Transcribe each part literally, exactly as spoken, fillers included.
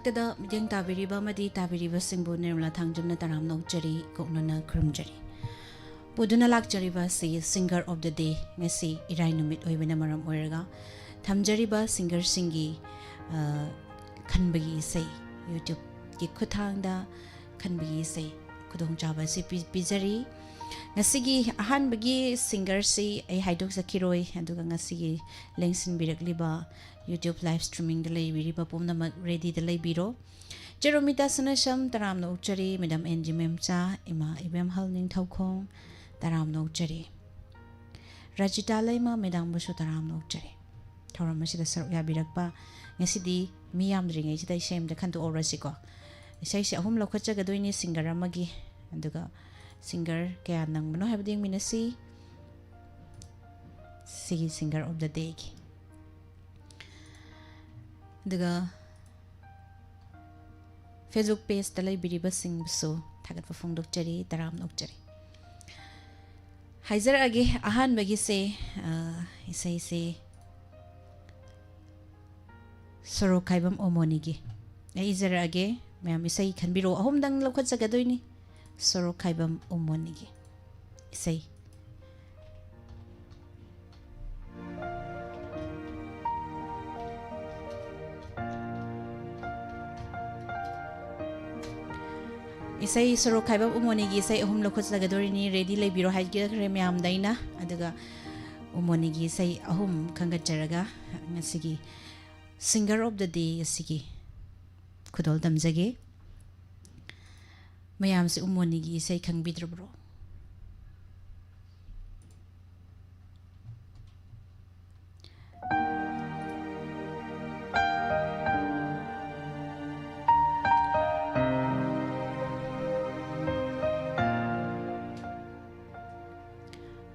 ꯇꯗ ꯃꯤꯠꯌꯦꯡ ꯇꯥꯕꯤꯔꯤꯕ ꯑꯃꯗꯤ ꯇꯥꯕꯤꯔꯤꯕꯁꯤꯡꯕꯨ ꯅꯤꯔꯃꯂꯥ ꯊꯥꯡꯖꯝꯅ ꯇꯔꯥꯝꯅ ꯑꯣꯛꯆꯔꯤ, ꯀꯣꯛꯅꯅ ꯈꯨꯔꯨꯝꯖꯔꯤ꯫ ꯄꯨꯗꯨꯅ ꯂꯥꯛꯆꯔꯤꯕ ꯑꯁꯤ Singer of the Day, ꯉꯁꯤ ꯏꯔꯥꯏ ꯅꯨꯃꯤꯠ ꯑꯣꯏꯕꯅ ꯃꯔꯝ ꯑꯣꯏꯔꯒ ꯊꯝꯖꯔꯤꯕ singerꯁꯤꯡꯒꯤ, ꯑ, ꯈꯟꯕꯒꯤ ꯏꯁꯩ, YouTubeꯀꯤ ꯈꯨꯠꯊꯥꯡꯗ ꯈꯟꯕꯒꯤ ꯏꯁꯩ ꯈꯨꯗꯣꯡꯆꯥꯕ ꯑꯁꯤ ꯄꯤ-, ꯄꯤꯖꯔꯤ꯫ ꯉꯁꯤꯒꯤ ꯑꯍꯥꯟꯕꯒꯤ singerꯁꯤ ꯑꯩ ꯍꯥꯏꯗꯣꯛꯆꯈꯤꯔꯣꯏ, ꯑꯗꯨꯒ ꯉꯁꯤꯒꯤ ꯂꯦꯡꯁꯤꯟꯕꯤꯔꯛꯂꯤꯕ YouTube live streamingꯗ ꯂꯩꯕꯤꯔꯤꯕ ꯄꯨꯝꯅꯃꯛ readyꯗ ꯂꯩꯕꯤꯔꯣ꯫ ꯆꯦꯔꯣꯃꯤꯇꯥ ꯁꯅꯥꯁꯝ, ꯇꯔꯥꯝꯅ ꯑꯣꯛꯆꯔꯤ꯫ Madam ꯑꯦꯟ ꯖꯤ ꯃꯦꯝꯆꯥ, ꯏꯃꯥ ꯏꯕꯦꯝꯍꯜ ꯅꯤꯡꯊꯧꯈꯣꯡ, ꯇꯔꯥꯝꯅ ꯑꯣꯛꯆꯔꯤ꯫ ꯔꯥꯖꯤꯇꯥ ꯂꯩꯃ, ꯃꯦꯗꯥꯝꯕꯨꯁꯨ ꯇꯔꯥꯝꯅ ꯑꯣꯛꯆꯔꯤ꯫ ꯊꯧꯔꯝ ꯑꯁꯤꯗ ꯁꯔꯨꯛ ꯌꯥꯕꯤꯔꯛꯄ, ꯉꯁꯤꯗꯤ ꯃꯤ ꯌꯥꯝꯗ꯭ꯔꯤꯉꯩꯁꯤꯗ ꯏꯁꯩ ꯑꯃꯗ ꯈꯟꯗꯣꯛꯍꯧꯔꯁꯤꯀꯣ꯫ ꯏꯁꯩꯁꯦ ꯑꯍꯨꯝ ꯂꯧꯈꯠꯆꯒꯗꯣꯏꯅꯤ singer ꯑꯃꯒꯤ, ꯑꯗꯨꯒ singer ꯀꯌꯥ ꯅꯪꯕꯅꯣ ꯍꯥꯏꯕꯗꯨ ꯌꯦꯡꯃꯤꯟꯅꯁꯤ꯫ ꯁꯤꯒꯤ Singer of the Dayꯒꯤ꯫ ꯑꯗꯨꯒ Facebook pageꯇ ꯂꯩꯕꯤꯔꯤꯕꯁꯤꯡꯕꯨꯁꯨ ꯊꯥꯒꯠꯄ ꯐꯣꯡꯗꯣꯛꯆꯔꯤ, ꯇꯔꯥꯝꯅ ꯑꯣꯛꯆꯔꯤ꯫ ꯍꯥꯏꯖꯔꯛꯑꯒꯦ, ꯑꯍꯥꯟꯕꯒꯤꯁꯦ, ꯑ, ꯏꯁꯩꯁꯦ ꯁꯣꯔꯣꯛ ꯈꯥꯏꯕꯝ ꯑꯣꯃꯣꯅꯤꯒꯤ꯫ ꯑꯩ ꯏꯖꯔꯛꯑꯒꯦ, ꯃꯌꯥꯝ ꯏꯁꯩ ꯈꯟꯕꯤꯔꯛꯑꯣ꯫ ꯑꯍꯨꯝꯗꯪ ꯂꯧꯈꯠꯆꯒꯗꯣꯏꯅꯤ꯫ ꯁꯣꯔꯣꯛ ꯈꯥꯏꯕꯝ ꯑꯣꯃꯣꯅꯤꯒꯤ ꯏꯁꯩ꯫ ꯏꯁꯩ ꯁꯣꯔꯣꯛ ꯈꯥꯏꯕꯝ ꯎꯃꯣꯅꯤꯒꯤ ꯏꯁꯩ ꯑꯍꯨꯝ ꯂꯧꯈꯠꯆꯒꯗꯣꯔꯤꯅꯤ꯫ Ready ꯂꯩꯕꯤꯔꯣ ꯍꯥꯏꯖꯈ꯭ꯔꯦ ꯃꯌꯥꯝꯗ ꯑꯩꯅ꯫ ꯑꯗꯨꯒ ꯎꯃꯣꯅꯤꯒꯤ ꯏꯁꯩ ꯑꯍꯨꯝ ꯈꯟꯒꯠꯆꯔꯒ ꯉꯁꯤꯒꯤ Singer of the Day ꯑꯁꯤꯒꯤ ꯈꯨꯗꯣꯜ ꯇꯝꯖꯒꯦ꯫ ꯃꯌꯥꯝꯁꯦ ꯎꯃꯣꯅꯤꯒꯤ ꯏꯁꯩ ꯈꯪꯕꯤꯗ꯭ꯔꯕ꯭ꯔꯣ?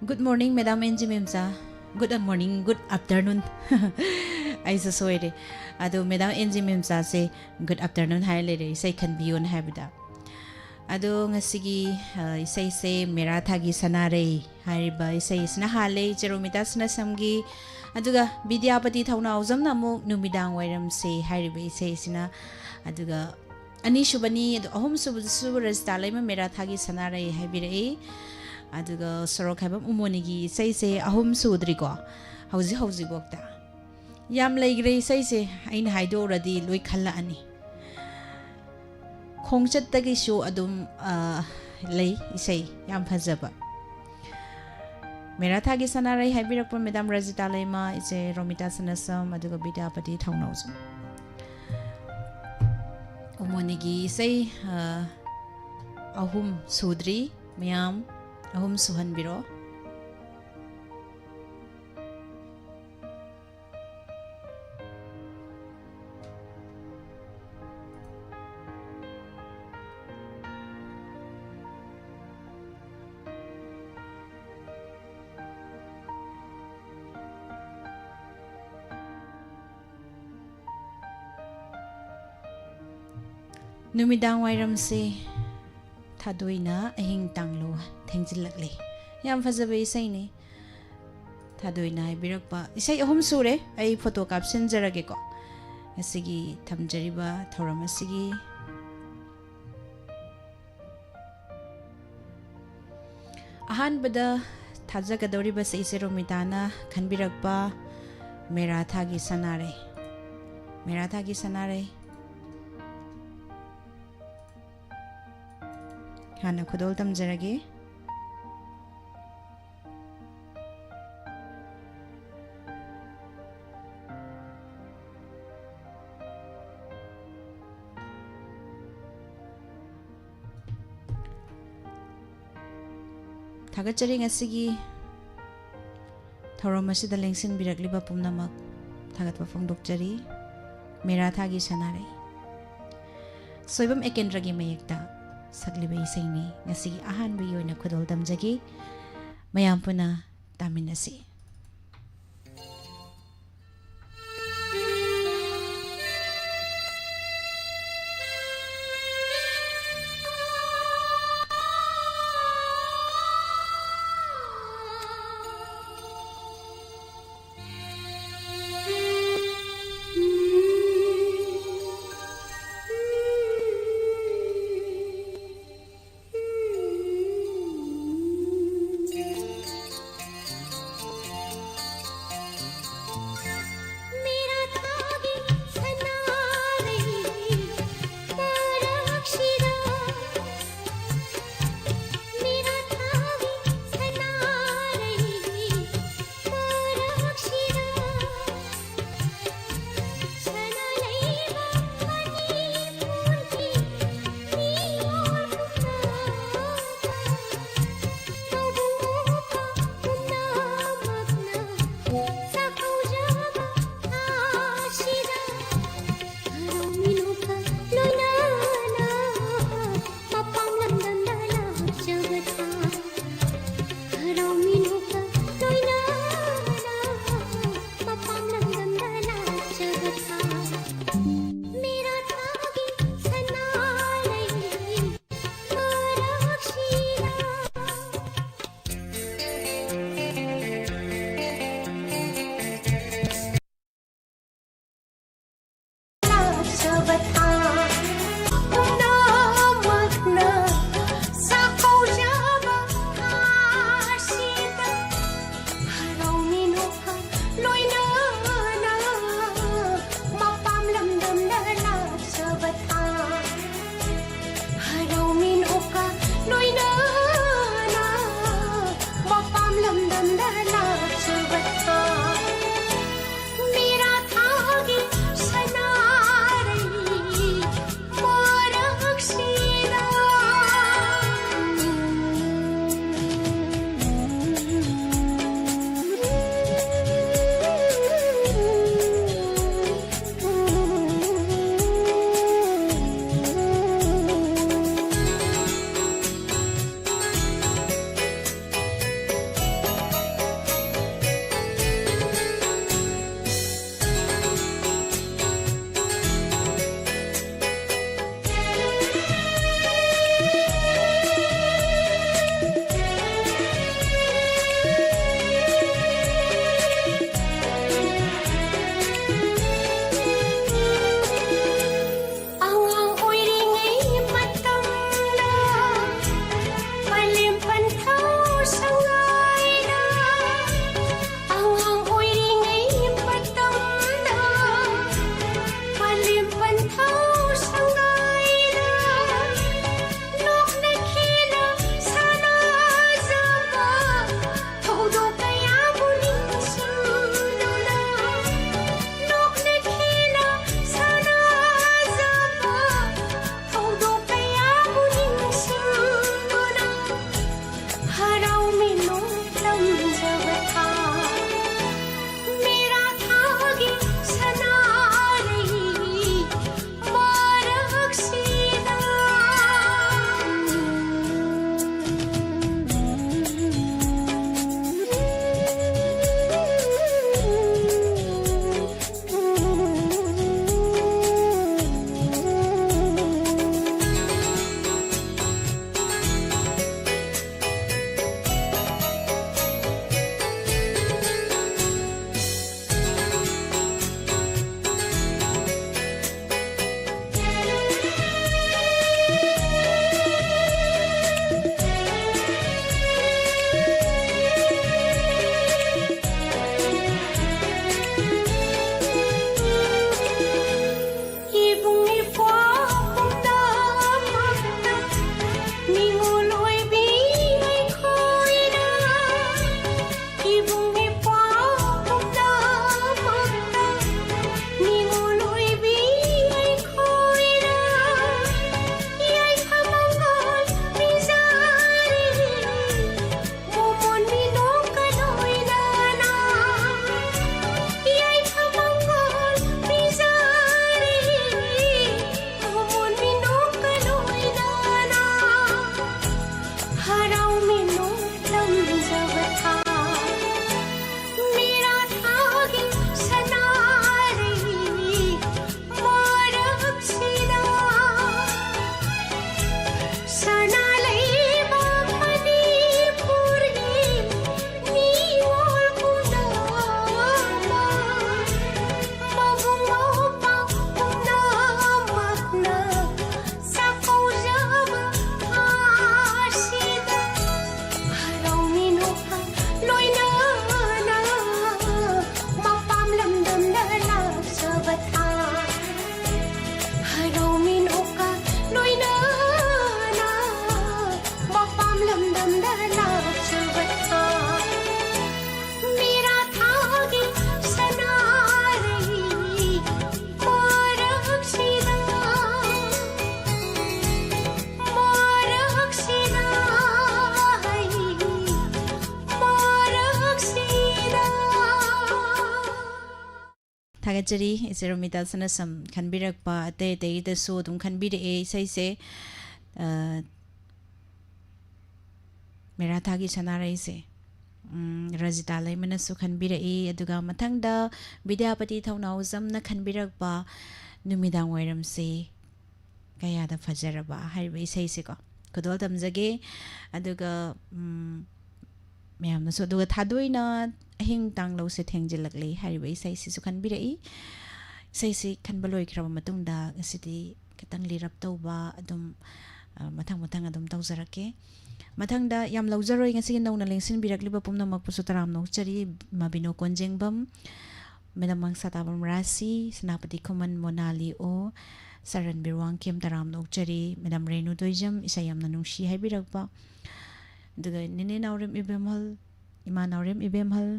Good morning, Madam N G Memcha. Good morning, good afternoon꯫ ꯑꯩꯁꯨ ꯁꯣꯏꯔꯦ꯫ ꯑꯗꯣ Madam ꯑꯦꯟ ꯖꯤ ꯃꯦꯝꯆꯥꯁꯦ good afternoon ꯍꯥꯏꯔ ꯂꯩꯔꯦ, ꯏꯁꯩ ꯈꯟꯕꯤꯌꯣꯅ ꯍꯥꯏꯕꯗ꯫ ꯑꯗꯣ ꯉꯁꯤꯒꯤ, ꯑ, ꯏꯁꯩꯁꯦ ꯃꯦꯔꯥ ꯊꯥꯒꯤ ꯁꯅꯥꯔꯩ ꯍꯥꯏꯔꯤꯕ ꯏꯁꯩꯁꯤꯅ ꯍꯥꯜꯂꯦ, ꯏꯆꯦ ꯔꯣꯃꯤꯇꯥ ꯁꯅꯥꯁꯝꯒꯤ꯫ ꯑꯗꯨꯒ ꯕꯤꯗ꯭ꯌꯥꯄꯇꯤ ꯊꯧꯅꯥꯎꯖꯝꯅ ꯑꯃꯨꯛ ꯅꯨꯃꯤꯗꯥꯡ ꯋꯥꯏꯔꯝꯁꯦ ꯍꯥꯏꯔꯤꯕ ꯏꯁꯩꯁꯤꯅ꯫ ꯑꯗꯨꯒ ꯑꯅꯤꯁꯨꯕꯅꯤ, ꯑꯗꯨ ꯑꯍꯨꯝꯁꯨꯕꯗꯁꯨ ꯔꯖꯤꯇꯥ ꯂꯩꯃ ꯃꯦꯔꯥ ꯊꯥꯒꯤ ꯁꯅꯥꯔꯩ ꯍꯥꯏꯕꯤꯔꯛꯏ꯫ ꯑꯗꯨꯒ ꯁꯣꯔꯣꯛꯈꯥꯏꯕꯝ ꯎꯃꯣꯅꯤꯒꯤ ꯏꯁꯩꯁꯦ ꯑꯍꯨꯝ ꯁꯨꯗ꯭ꯔꯤꯀꯣ, ꯍꯧꯖꯤꯛ ꯍꯧꯖꯤꯛꯐꯥꯎꯗ꯫ ꯌꯥꯝ ꯂꯩꯈ꯭ꯔꯦ ꯏꯁꯩꯁꯦ, ꯑꯩꯅ ꯍꯥꯏꯗꯣꯛꯎꯔꯗꯤ ꯂꯣꯏ ꯈꯜꯂꯛꯑꯅꯤ꯫ ꯈꯣꯡꯆꯠꯇꯒꯤꯁꯨ ꯑꯗꯨꯝ, ꯑ, ꯂꯩ ꯏꯁꯩ ꯌꯥꯝ ꯐꯖꯕ꯫ ꯃꯦꯔꯥ ꯊꯥꯒꯤ ꯁꯅꯥꯔꯩ ꯍꯥꯏꯕꯤꯔꯛꯄ ꯃꯦꯗꯥꯝ ꯔꯖꯤꯇꯥ ꯂꯩꯃ, ꯏꯆꯦ ꯔꯣꯃꯤꯇꯥ ꯁꯅꯥꯁꯝ, ꯑꯗꯨꯒ ꯕꯤꯗ꯭ꯌꯥꯄꯇꯤ ꯊꯧꯅꯥꯎꯖꯝ꯫ ꯎꯃꯣꯅꯤꯒꯤ ꯏꯁꯩ, ꯑ, ꯑꯍꯨꯝ ꯁꯨꯗ꯭ꯔꯤ, ꯃꯌꯥꯝ ꯑꯍꯨꯝ ꯁꯨꯍꯟꯕꯤꯔꯣ꯫ ꯅꯨꯃꯤꯗꯥꯡ ꯋꯥꯏꯔꯝꯁꯦ ꯊꯥꯗꯣꯏꯅ ꯑꯍꯤꯡ ꯇꯥꯡꯂꯨ ꯊꯦꯡꯖꯤꯜꯂꯛꯂꯤ꯫ ꯌꯥꯝ ꯐꯖꯕ ꯏꯁꯩꯅꯤ꯫ ꯊꯥꯗꯣꯏꯅ ꯍꯥꯏꯕꯤꯔꯛꯄ ꯏꯁꯩ ꯑꯍꯨꯝ ꯁꯨꯔꯦ꯫ ꯑꯩ ꯐꯣꯇꯣ ꯀꯥꯞꯁꯤꯟꯖꯔꯒꯦꯀꯣ꯫ ꯉꯁꯤꯒꯤ ꯊꯝꯖꯔꯤꯕ ꯊꯧꯔꯝ ꯑꯁꯤꯒꯤ ꯑꯍꯥꯟꯕꯗ ꯊꯥꯖꯒꯗꯧꯔꯤꯕꯁꯦ ꯏꯆꯦ ꯔꯣꯃꯤꯇꯥꯅ ꯈꯟꯕꯤꯔꯛꯄ ꯃꯦꯔꯥ ꯊꯥꯒꯤ ꯁꯅꯥꯔꯩ꯫ ꯃꯦꯔꯥ ꯊꯥꯒꯤ ꯁꯅꯥꯔꯩ꯫ ꯍꯥꯟꯅ ꯈꯨꯗꯣꯜ ꯇꯝꯖꯔꯒꯦ꯫ ꯊꯥꯒꯠꯆꯔꯤ ꯉꯁꯤꯒꯤ ꯊꯧꯔꯝ ꯑꯁꯤꯗ ꯂꯦꯡꯁꯤꯟꯕꯤꯔꯛꯂꯤꯕ ꯄꯨꯝꯅꯃꯛ ꯊꯥꯒꯠꯄ ꯐꯣꯡꯗꯣꯛꯆꯔꯤ꯫ ꯃꯦꯔꯥ ꯊꯥꯒꯤ ꯁꯅꯥꯔꯩ꯫ ꯁꯣꯏꯕꯝ ꯑꯦꯀꯦꯟꯗ꯭ꯔꯒꯤ ꯃꯌꯦꯛꯇ ꯁꯛꯂꯤꯕ ꯏꯁꯩꯅꯤ꯫ ꯉꯁꯤꯒꯤ ꯑꯍꯥꯟꯕꯒꯤ ꯑꯣꯏꯅ ꯈꯨꯗꯣꯜ ꯇꯝꯖꯒꯦ꯫ ꯃꯌꯥꯝ ꯄꯨꯟꯅ ꯇꯥꯃꯤꯟꯅꯁꯤ꯫ ꯊꯥꯒꯠꯆꯔꯤ꯫ ꯏꯆꯦ ꯔꯣꯃꯤꯇꯥ ꯁꯅꯥꯁꯝ ꯈꯟꯕꯤꯔꯛꯄ, ꯑꯇꯩ ꯑꯇꯩꯗꯁꯨ ꯑꯗꯨꯝ ꯈꯟꯕꯤꯔꯛꯑꯦ ꯏꯁꯩꯁꯦ꯫ ꯑ, ꯃꯦꯔꯥꯊꯥꯒꯤ ꯁꯅꯥꯔꯩꯁꯦ, ꯎꯝ, ꯔꯖꯤꯇꯥ ꯂꯩꯃꯅꯁꯨ ꯈꯟꯕꯤꯔꯛꯏ꯫ ꯑꯗꯨꯒ ꯃꯊꯪꯗ ꯕꯤꯗ꯭ꯌꯥꯄꯇꯤ ꯊꯧꯅꯥꯎꯖꯝꯅ ꯈꯟꯕꯤꯔꯛꯄ ꯅꯨꯃꯤꯗꯥꯡ ꯋꯥꯏꯔꯝꯁꯦ ꯀꯌꯥꯗ ꯐꯖꯔꯕ ꯍꯥꯏꯔꯤꯕ ꯏꯁꯩꯁꯦꯀꯣ ꯈꯨꯗꯣꯜ ꯇꯝꯖꯒꯦ꯫ ꯑꯗꯨꯒ, ꯎꯝ, ꯃꯌꯥꯝꯅꯁꯨ, ꯑꯗꯨꯒ ꯊꯥꯗꯣꯏꯅ ꯑꯍꯤꯡ ꯇꯥꯡꯂꯧꯁꯦ ꯊꯦꯡꯖꯤꯜꯂꯛꯂꯤ ꯍꯥꯏꯔꯤꯕ ꯏꯁꯩꯁꯤꯁꯨ ꯈꯟꯕꯤꯔꯛꯏ꯫ ꯏꯁꯩꯁꯤ ꯈꯟꯕ ꯂꯣꯏꯈ꯭ꯔꯕ ꯃꯇꯨꯡꯗ ꯉꯁꯤꯗꯤ ꯈꯤꯇꯪ ꯂꯤꯔꯞ ꯇꯧꯕ ꯑꯗꯨꯝ, ꯑ, ꯃꯊꯪ ꯃꯊꯪ ꯑꯗꯨꯝ ꯇꯧꯖꯔꯛꯀꯦ꯫ ꯃꯊꯪꯗ ꯌꯥꯝ ꯂꯧꯖꯔꯣꯏ, ꯉꯁꯤꯒꯤ ꯅꯧꯅ ꯂꯦꯡꯁꯤꯟꯕꯤꯔꯛꯂꯤꯕ ꯄꯨꯝꯅꯃꯛꯄꯨꯁꯨ ꯇꯔꯥꯝꯅ ꯑꯣꯛꯆꯔꯤ꯫ ꯃꯕꯤꯅꯣ ꯀꯣꯟꯖꯦꯡꯕꯝ, ꯃꯦꯗꯥꯝ ꯃꯪꯁꯥꯇꯥꯕꯝ ꯔꯥꯁꯤ, ꯁꯦꯅꯥꯄꯇꯤ ꯈꯨꯃꯟ ꯃꯣꯅꯥꯂꯤ ꯑꯣ, ꯁꯔꯟꯕꯤꯔ ꯋꯥꯡꯈꯦꯝ ꯇꯔꯥꯝꯅ ꯑꯣꯛꯆꯔꯤ꯫ ꯃꯦꯗꯥꯝ ꯔꯦꯅꯨ ꯇꯣꯏꯖꯝ, ꯏꯁꯩ ꯌꯥꯝꯅ ꯅꯨꯡꯁꯤ ꯍꯥꯏꯕꯤꯔꯛꯄ꯫ ꯑꯗꯨꯒ ꯅꯦꯅꯦ ꯅꯥꯎꯔꯦꯝ ꯏꯕꯦꯝꯍꯜ, ꯏꯃꯥ ꯅꯥꯎꯔꯦꯝ ꯏꯕꯦꯝꯍꯜ,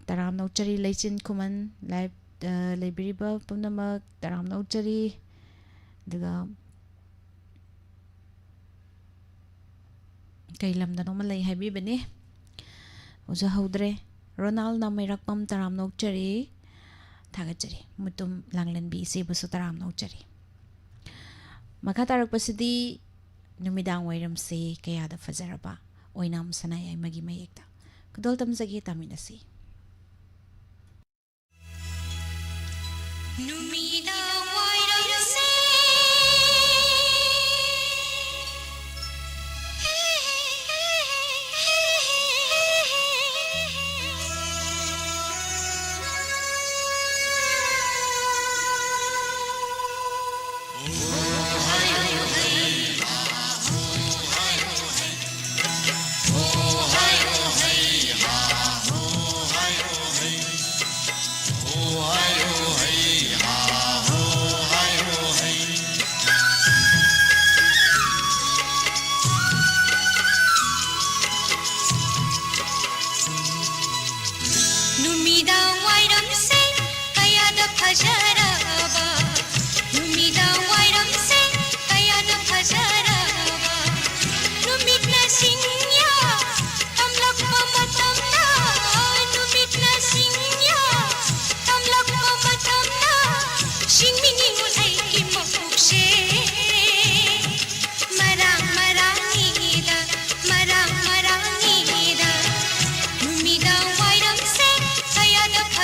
ꯇꯔꯥꯝꯅ ꯑꯣꯛꯆꯔꯤ꯫ ꯂꯩꯆꯤꯟ ꯈꯨꯃꯟ ꯂꯥꯏꯞ, ꯑ, ꯂꯩꯕꯤꯔꯤꯕ ꯄꯨꯝꯅꯃꯛ ꯇꯔꯥꯝꯅ ꯑꯣꯛꯆꯔꯤ꯫ ꯑꯗꯨꯒ ꯀꯩ ꯂꯝꯗꯅꯣꯃ ꯂꯩ ꯍꯥꯏꯕꯤꯕꯅꯦ, ꯎꯖꯍꯧꯗ꯭ꯔꯦ꯫ ꯔꯣꯅꯥꯜ ꯅꯥꯃꯩꯔꯥꯛꯄꯝ ꯇꯔꯥꯝꯅ ꯑꯣꯛꯆꯔꯤ, ꯊꯥꯒꯠꯆꯔꯤ꯫ ꯃꯨꯇꯨꯝ ꯂꯥꯡꯂꯦꯟꯕꯤ ꯏꯆꯦꯕꯨꯁꯨ ꯇꯔꯥꯝꯅ ꯑꯣꯛꯆꯔꯤ꯫ ꯃꯈꯥ ꯇꯥꯔꯛꯄꯁꯤꯗꯤ ꯅꯨꯃꯤꯗꯥꯡ ꯋꯥꯏꯔꯝꯁꯦ ꯀꯌꯥꯗ ꯐꯖꯔꯕ, ꯑꯣꯏꯅꯥꯝ ꯁꯅꯥꯌꯥꯏꯃꯒꯤ ꯃꯌꯦꯛꯇ꯫ ꯈꯨꯗꯣꯜ ꯇꯝꯖꯒꯦ, ꯇꯥꯃꯤꯟꯅꯁꯤ꯫ ꯅꯨꯃꯤꯗꯥꯡ ꯋꯥꯏꯔꯝꯁꯦ꯫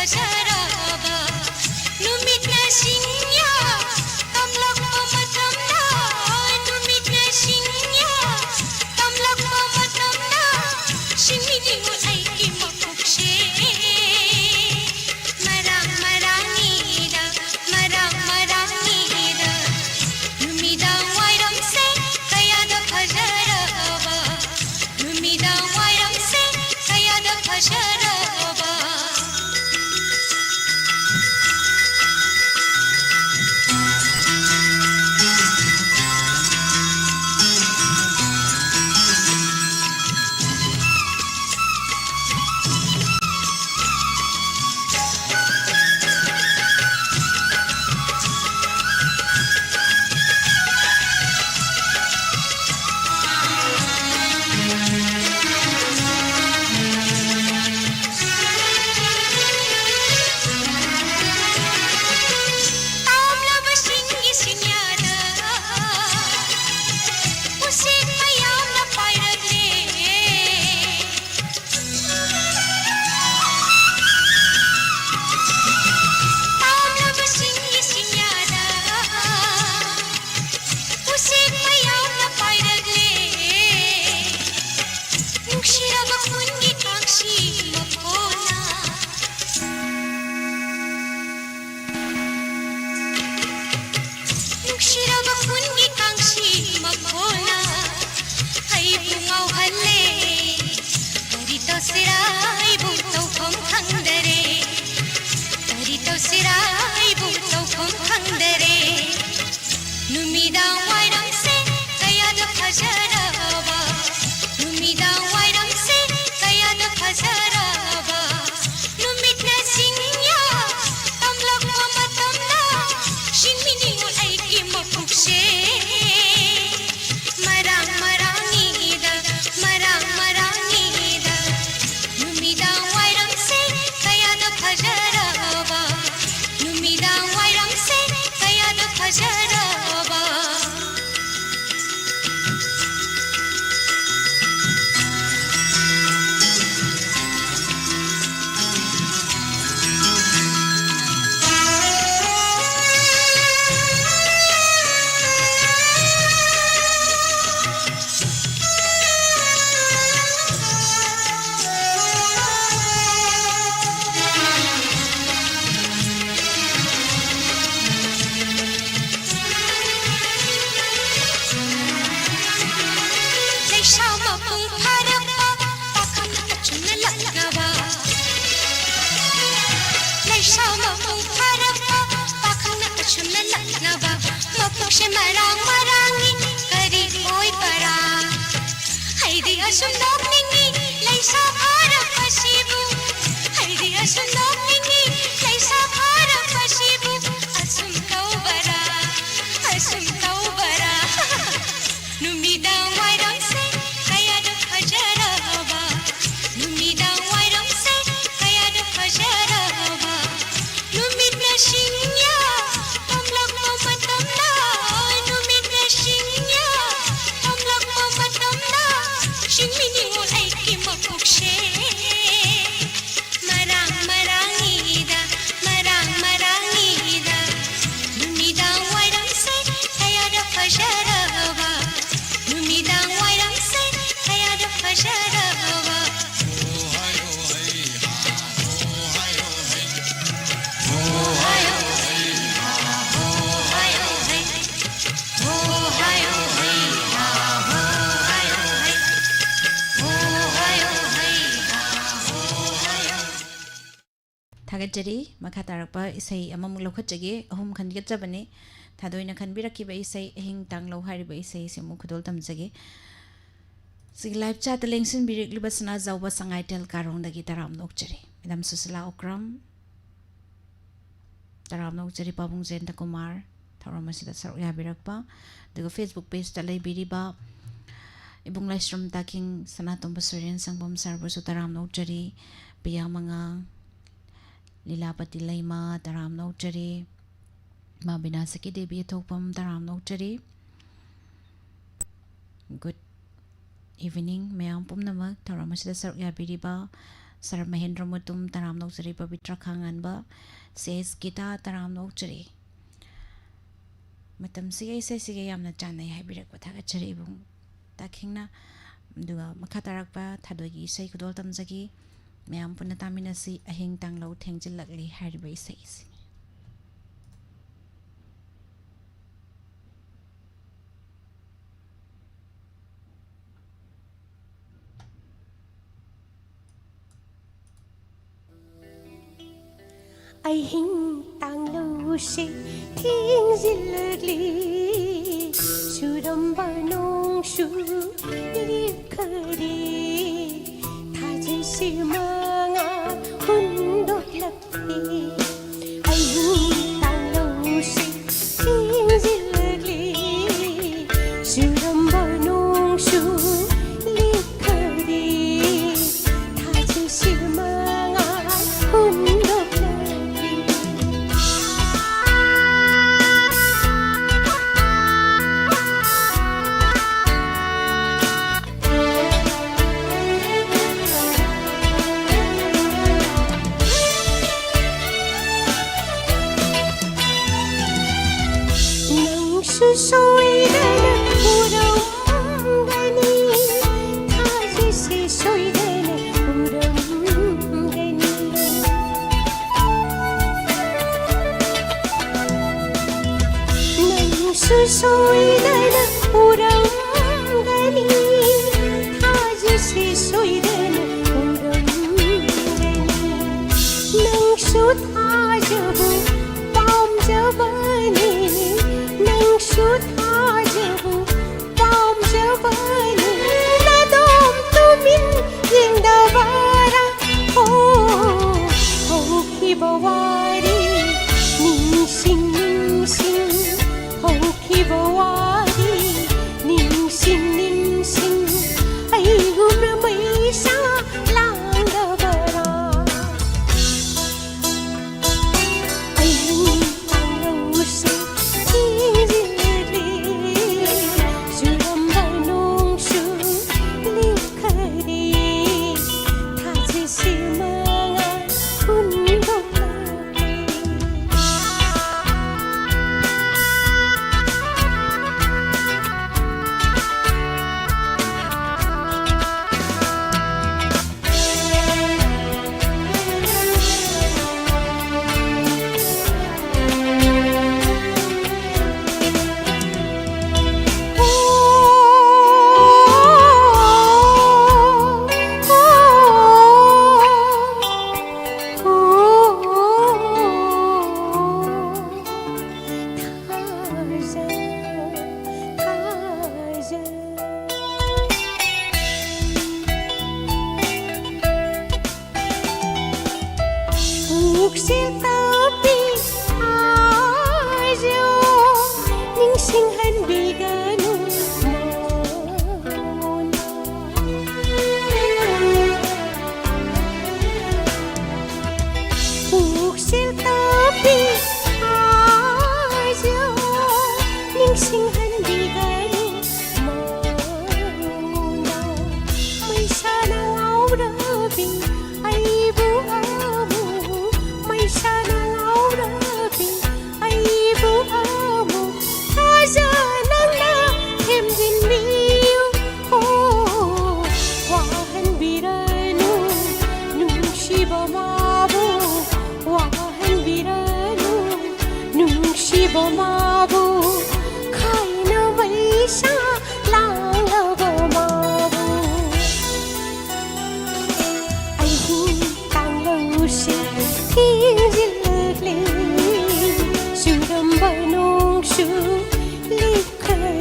ꯐꯖꯔꯕ ꯅꯨꯃꯤꯠꯅ ꯁꯤꯡꯌꯥ ꯇꯝꯂꯛꯄ ꯃꯇꯝꯗ, ꯅꯨꯃꯤꯠꯅ ꯁꯤꯡꯌꯥ ꯇꯝꯂꯛꯄ ꯃꯇꯝꯗ, ꯁꯤꯡꯃꯤꯗꯤꯡ ꯑꯩꯒꯤ ꯃꯀꯣꯛꯁꯦ ꯃꯔꯥꯡ ꯃꯔꯥꯡꯅꯤꯗ, ꯃꯔꯥꯡ ꯃꯔꯥꯡꯅꯤꯗ꯫ ꯅꯨꯃꯤꯗꯥꯡ ꯋꯥꯏꯔꯝꯁꯦ ꯀꯌꯥꯗ ꯐꯖꯔꯕ, ꯅꯨꯃꯤꯗꯥꯡ ꯋꯥꯏꯔꯝꯁꯦ ꯀꯌꯥꯗ ꯐꯖꯔꯕ꯫ ꯃꯔꯥꯡ ꯃꯔꯥꯡꯅꯤ ꯀꯔꯤ ꯑꯣꯏꯕꯔꯥ? ꯑꯩꯗꯤ ꯑꯁꯨꯝ ꯅꯣꯛꯅꯤꯡꯉꯤ ꯂꯩꯁꯥ ꯐꯥꯔꯛꯄꯁꯤꯕꯨ꯫ ꯑꯩꯗꯤ ꯑꯁꯨꯝ ꯅꯣꯛꯅꯤꯡꯉꯤ ꯂꯩꯁꯥ ꯐꯥꯔꯛꯄꯁꯤꯕꯨ꯫ ꯑꯁꯨꯝ ꯇꯧꯕꯔꯥ? ꯑꯁꯨꯝ ꯇꯧꯕꯔꯥ? ꯅꯨꯃꯤꯗꯥꯡ ꯋꯥꯏꯔꯝꯁꯦ ꯀꯌꯥꯗ ꯐꯖꯔꯕ, ꯅꯨꯃꯤꯗꯥꯡ ꯋꯥꯏꯔꯝꯁꯦ ꯀꯌꯥꯗ ꯐꯖꯔꯕ, ꯅꯨꯃꯤꯠꯅ ꯁꯤꯡꯌꯥ ꯊꯣꯛꯂꯛꯄ ꯃꯇꯝꯗ, ꯅꯨꯃꯤꯠꯅ ꯁꯤꯡꯌꯥ ꯊꯣꯛꯂꯛꯄ ꯃꯇꯝꯗ, ꯁꯤꯡꯃꯤ ꯅꯤꯉꯣꯜ ꯑꯩꯒꯤ ꯃꯀꯣꯛꯁꯦ ꯃꯔꯥꯡ ꯃꯔꯥꯡꯉꯤꯗ, ꯃꯔꯥꯡ ꯃꯔꯥꯡꯉꯤꯗ꯫ ꯅꯨꯃꯤꯗꯥꯡ ꯋꯥꯏꯔꯝꯁꯦ ꯀꯌꯥꯗ ꯐꯖꯔꯕ, ꯅꯨꯃꯤꯗꯥꯡ ꯋꯥꯏꯔꯝꯁꯦ ꯀꯌꯥꯗ ꯐꯖꯔꯕ꯫ ꯊꯥꯒꯠꯆꯔꯤ꯫ ꯃꯈꯥ ꯇꯥꯔꯛꯄ ꯏꯁꯩ ꯑꯃꯃꯨꯛ ꯂꯧꯈꯠꯆꯒꯦ꯫ ꯑꯍꯨꯝ ꯈꯟꯒꯠꯆꯕꯅꯤ꯫ ꯊꯥꯗꯣꯏꯅ ꯈꯟꯕꯤꯔꯛꯈꯤꯕ ꯏꯁꯩ ꯑꯍꯤꯡ ꯇꯥꯡꯂꯧ ꯍꯥꯏꯔꯤꯕ ꯏꯁꯩ ꯑꯁꯤ ꯑꯃꯨꯛ ꯈꯨꯗꯣꯜ ꯇꯝꯖꯒꯦ꯫ ꯁꯤꯒꯤ live chat ꯇ ꯂꯦꯡꯁꯤꯟꯕꯤꯔꯛꯂꯤꯕ ꯁꯅꯥꯖꯥꯎꯕ ꯁꯉꯥꯏꯊꯦꯜ ꯀꯥꯔꯣꯡꯗꯒꯤ ꯇꯔꯥꯝꯅ ꯑꯣꯛꯆꯔꯤ꯫ ꯃꯦꯗꯥꯝ ꯁꯨꯁꯤꯂꯥ ꯑꯣꯀ꯭ꯔꯝ, ꯇꯔꯥꯝꯅ ꯑꯣꯛꯆꯔꯤ꯫ ꯄꯥꯕꯨꯡ ꯖꯌꯟꯇ ꯀꯨꯃꯥꯔ, ꯊꯧꯔꯝ ꯑꯁꯤꯗ ꯁꯔꯨꯛ ꯌꯥꯕꯤꯔꯛꯄ, ꯑꯗꯨꯒ Facebook page ꯇ ꯂꯩꯕꯤꯔꯤꯕ ꯏꯕꯨꯡ ꯂꯥꯏꯁ꯭ꯔꯝ ꯇꯥꯈꯤꯡ, ꯁꯅꯥꯇꯣꯝꯕ ꯁꯨꯔꯦꯟ ꯁꯪꯕꯝ sir ꯕꯨꯁꯨ ꯇꯔꯥꯝꯅ ꯑꯣꯛꯆꯔꯤ꯫ ꯄꯤꯌꯥ ꯃꯉꯥ, ꯂꯤꯂꯥꯄꯇꯤ ꯂꯩꯃ, ꯇꯔꯥꯝꯅ ꯑꯣꯛꯆꯔꯤ꯫ ꯃꯥ ꯕꯤꯅꯥ ꯁꯈꯤ ꯗꯦꯕꯤ ꯑꯊꯣꯛꯄꯝ, ꯇꯔꯥꯝꯅ ꯑꯣꯛꯆꯔꯤ꯫ Good evening ꯃꯌꯥꯝ ꯄꯨꯝꯅꯃꯛ꯫ ꯊꯧꯔꯝ ꯑꯁꯤꯗ ꯁꯔꯨꯛ ꯌꯥꯕꯤꯔꯤꯕ sir ꯃꯍꯦꯟꯗ꯭ꯔ ꯃꯨꯇꯨꯝ, ꯇꯔꯥꯝꯅ ꯑꯣꯛꯆꯔꯤ꯫ ꯄꯕꯤꯇ꯭ꯔ ꯈꯥꯉꯥꯟꯕ, ꯁꯦꯁ ꯒꯤꯇꯥ, ꯇꯔꯥꯝꯅ ꯑꯣꯛꯆꯔꯤ꯫ ꯃꯇꯝꯁꯤꯒ ꯏꯁꯩꯁꯤꯒ ꯌꯥꯝꯅ ꯆꯥꯟꯅꯩ ꯍꯥꯏꯕꯤꯔꯛꯄ ꯊꯥꯒꯠꯆꯔꯤ ꯏꯕꯨꯡ ꯇꯥꯈꯤꯡꯅ꯫ ꯑꯗꯨꯒ ꯃꯈꯥ ꯇꯥꯔꯛꯄ ꯊꯥꯗꯣꯏꯒꯤ ꯏꯁꯩ ꯈꯨꯗꯣꯜ ꯇꯝꯖꯒꯦ꯫ ꯃꯌꯥꯝ ꯄꯨꯟꯅ ꯇꯥꯃꯤꯟꯅꯁꯤ꯫ ꯑꯍꯤꯡ ꯇꯥꯡꯂꯧ ꯊꯦꯡꯖꯤꯜꯂꯛꯂꯤ ꯍꯥꯏꯔꯤꯕ ꯏꯁꯩ ꯑꯁꯤ꯫ ꯑꯍꯤꯡ ꯇꯥꯡꯂꯧ ꯎꯁꯤꯛ ꯊꯤꯡꯖꯤꯜꯂꯛꯂꯤ꯫ ꯆꯨꯔꯝꯕ ꯅꯣꯡꯁꯨ ꯂꯦꯞꯈꯔꯦ꯫ ꯊꯥꯖꯁꯤ ꯃꯉꯥꯜ ꯍꯨꯟꯗꯣꯛꯂꯛꯂꯤ꯫ ꯑꯌꯨꯛ ꯇꯥꯡꯂꯧꯁꯤꯛ ꯊꯤꯡꯖꯤꯜꯂꯛꯂꯤ꯫ ꯆꯨꯔꯝꯕ ꯅꯣꯡꯁꯨ ꯂꯦꯞꯈꯔꯦ꯫ ꯊꯥꯖꯁꯤ ꯃꯉꯥꯜ ꯍꯨꯟꯗꯣꯛꯂꯛꯂꯤ꯫ ꯅꯪꯁꯨ ꯁꯣꯏꯗꯅ ꯎꯔꯝꯒꯅꯤ, ꯊꯥꯖꯁꯤ ꯁꯣꯏꯗꯅ ꯎꯔꯝꯒꯅꯤ꯫ ꯅꯪꯁꯨ ꯁꯣꯏꯗꯅ ꯎꯔꯝꯒꯅꯤ, ꯊꯥꯖꯁꯤ ꯁꯣꯏꯗꯅ ꯎꯔꯝꯒꯅꯤ꯫ ꯅꯪꯁꯨ ꯊꯥꯖꯕ ꯄꯥꯝꯖꯕꯅꯤ, ꯅꯪꯁꯨ ꯊꯥꯖꯕ ꯄꯥꯝꯖꯕꯅꯤ꯫ ꯅꯗꯣꯝ ꯇꯨꯃꯤꯟ ꯌꯦꯡꯗꯕꯔꯥ? ꯍꯣ, ꯍꯧꯈꯤꯕ ꯋꯥꯔꯤ ꯅꯤꯡꯁꯤꯡ ꯅꯤꯡꯁꯤꯡ, ꯍꯧꯈꯤꯕ ꯋꯥꯔꯤ ꯅꯤꯡꯁꯤꯡ ꯅꯤꯡꯁꯤꯡ, ꯑꯩꯒꯨꯝꯅ ꯃꯩꯁꯥ ꯂꯥꯡꯗꯕꯔꯥ? ꯆꯤꯜꯇꯧꯕꯤ ꯑꯥꯏꯖꯣ, ꯅꯤꯡꯁꯤꯡꯍꯟꯕꯤꯒꯅꯨ ꯃꯉꯣꯟꯗ꯫ ꯄꯨꯛꯆꯤꯜ ꯇꯧꯕꯤ ꯑꯥꯏꯖꯣ, ꯅꯤꯡꯁꯤꯡꯍꯟꯕꯤꯒꯅꯨ ꯃꯉꯣꯟꯗ꯫ ꯃꯩꯁꯥꯅ ꯉꯥꯎꯔꯕꯤ ꯑꯩꯕꯨ ꯑꯃꯨꯛ, ꯃꯩꯁꯥꯅ ꯉꯥꯎꯔꯕꯤ ꯑꯩꯕꯨ ꯑꯃꯨꯛ ꯊꯥꯖ ꯅꯪꯅ ꯊꯦꯝꯖꯤꯟꯕꯤꯌꯨ꯫ ꯑꯣ, ꯋꯥꯍꯟꯕꯤꯔꯅꯨ ꯅꯨꯡꯁꯤꯕ ꯃꯥꯕꯨ, ꯋꯥꯍꯟꯕꯤꯔꯅꯨ ꯅꯨꯡꯁꯤꯕ ꯃꯥꯕꯨ, ꯈꯥꯏꯅ ꯃꯩꯁꯥ ꯂꯥꯡꯂꯕ ꯃꯥꯕꯨ꯫ ꯑꯩꯒꯤ ꯇꯥꯡꯂꯧꯁꯦ ꯊꯦꯡꯖꯤꯜꯂꯛꯂꯦ, ꯆꯨꯔꯝꯕ ꯅꯣꯡꯁꯨ ꯂꯦꯞꯈ꯭ꯔꯦ,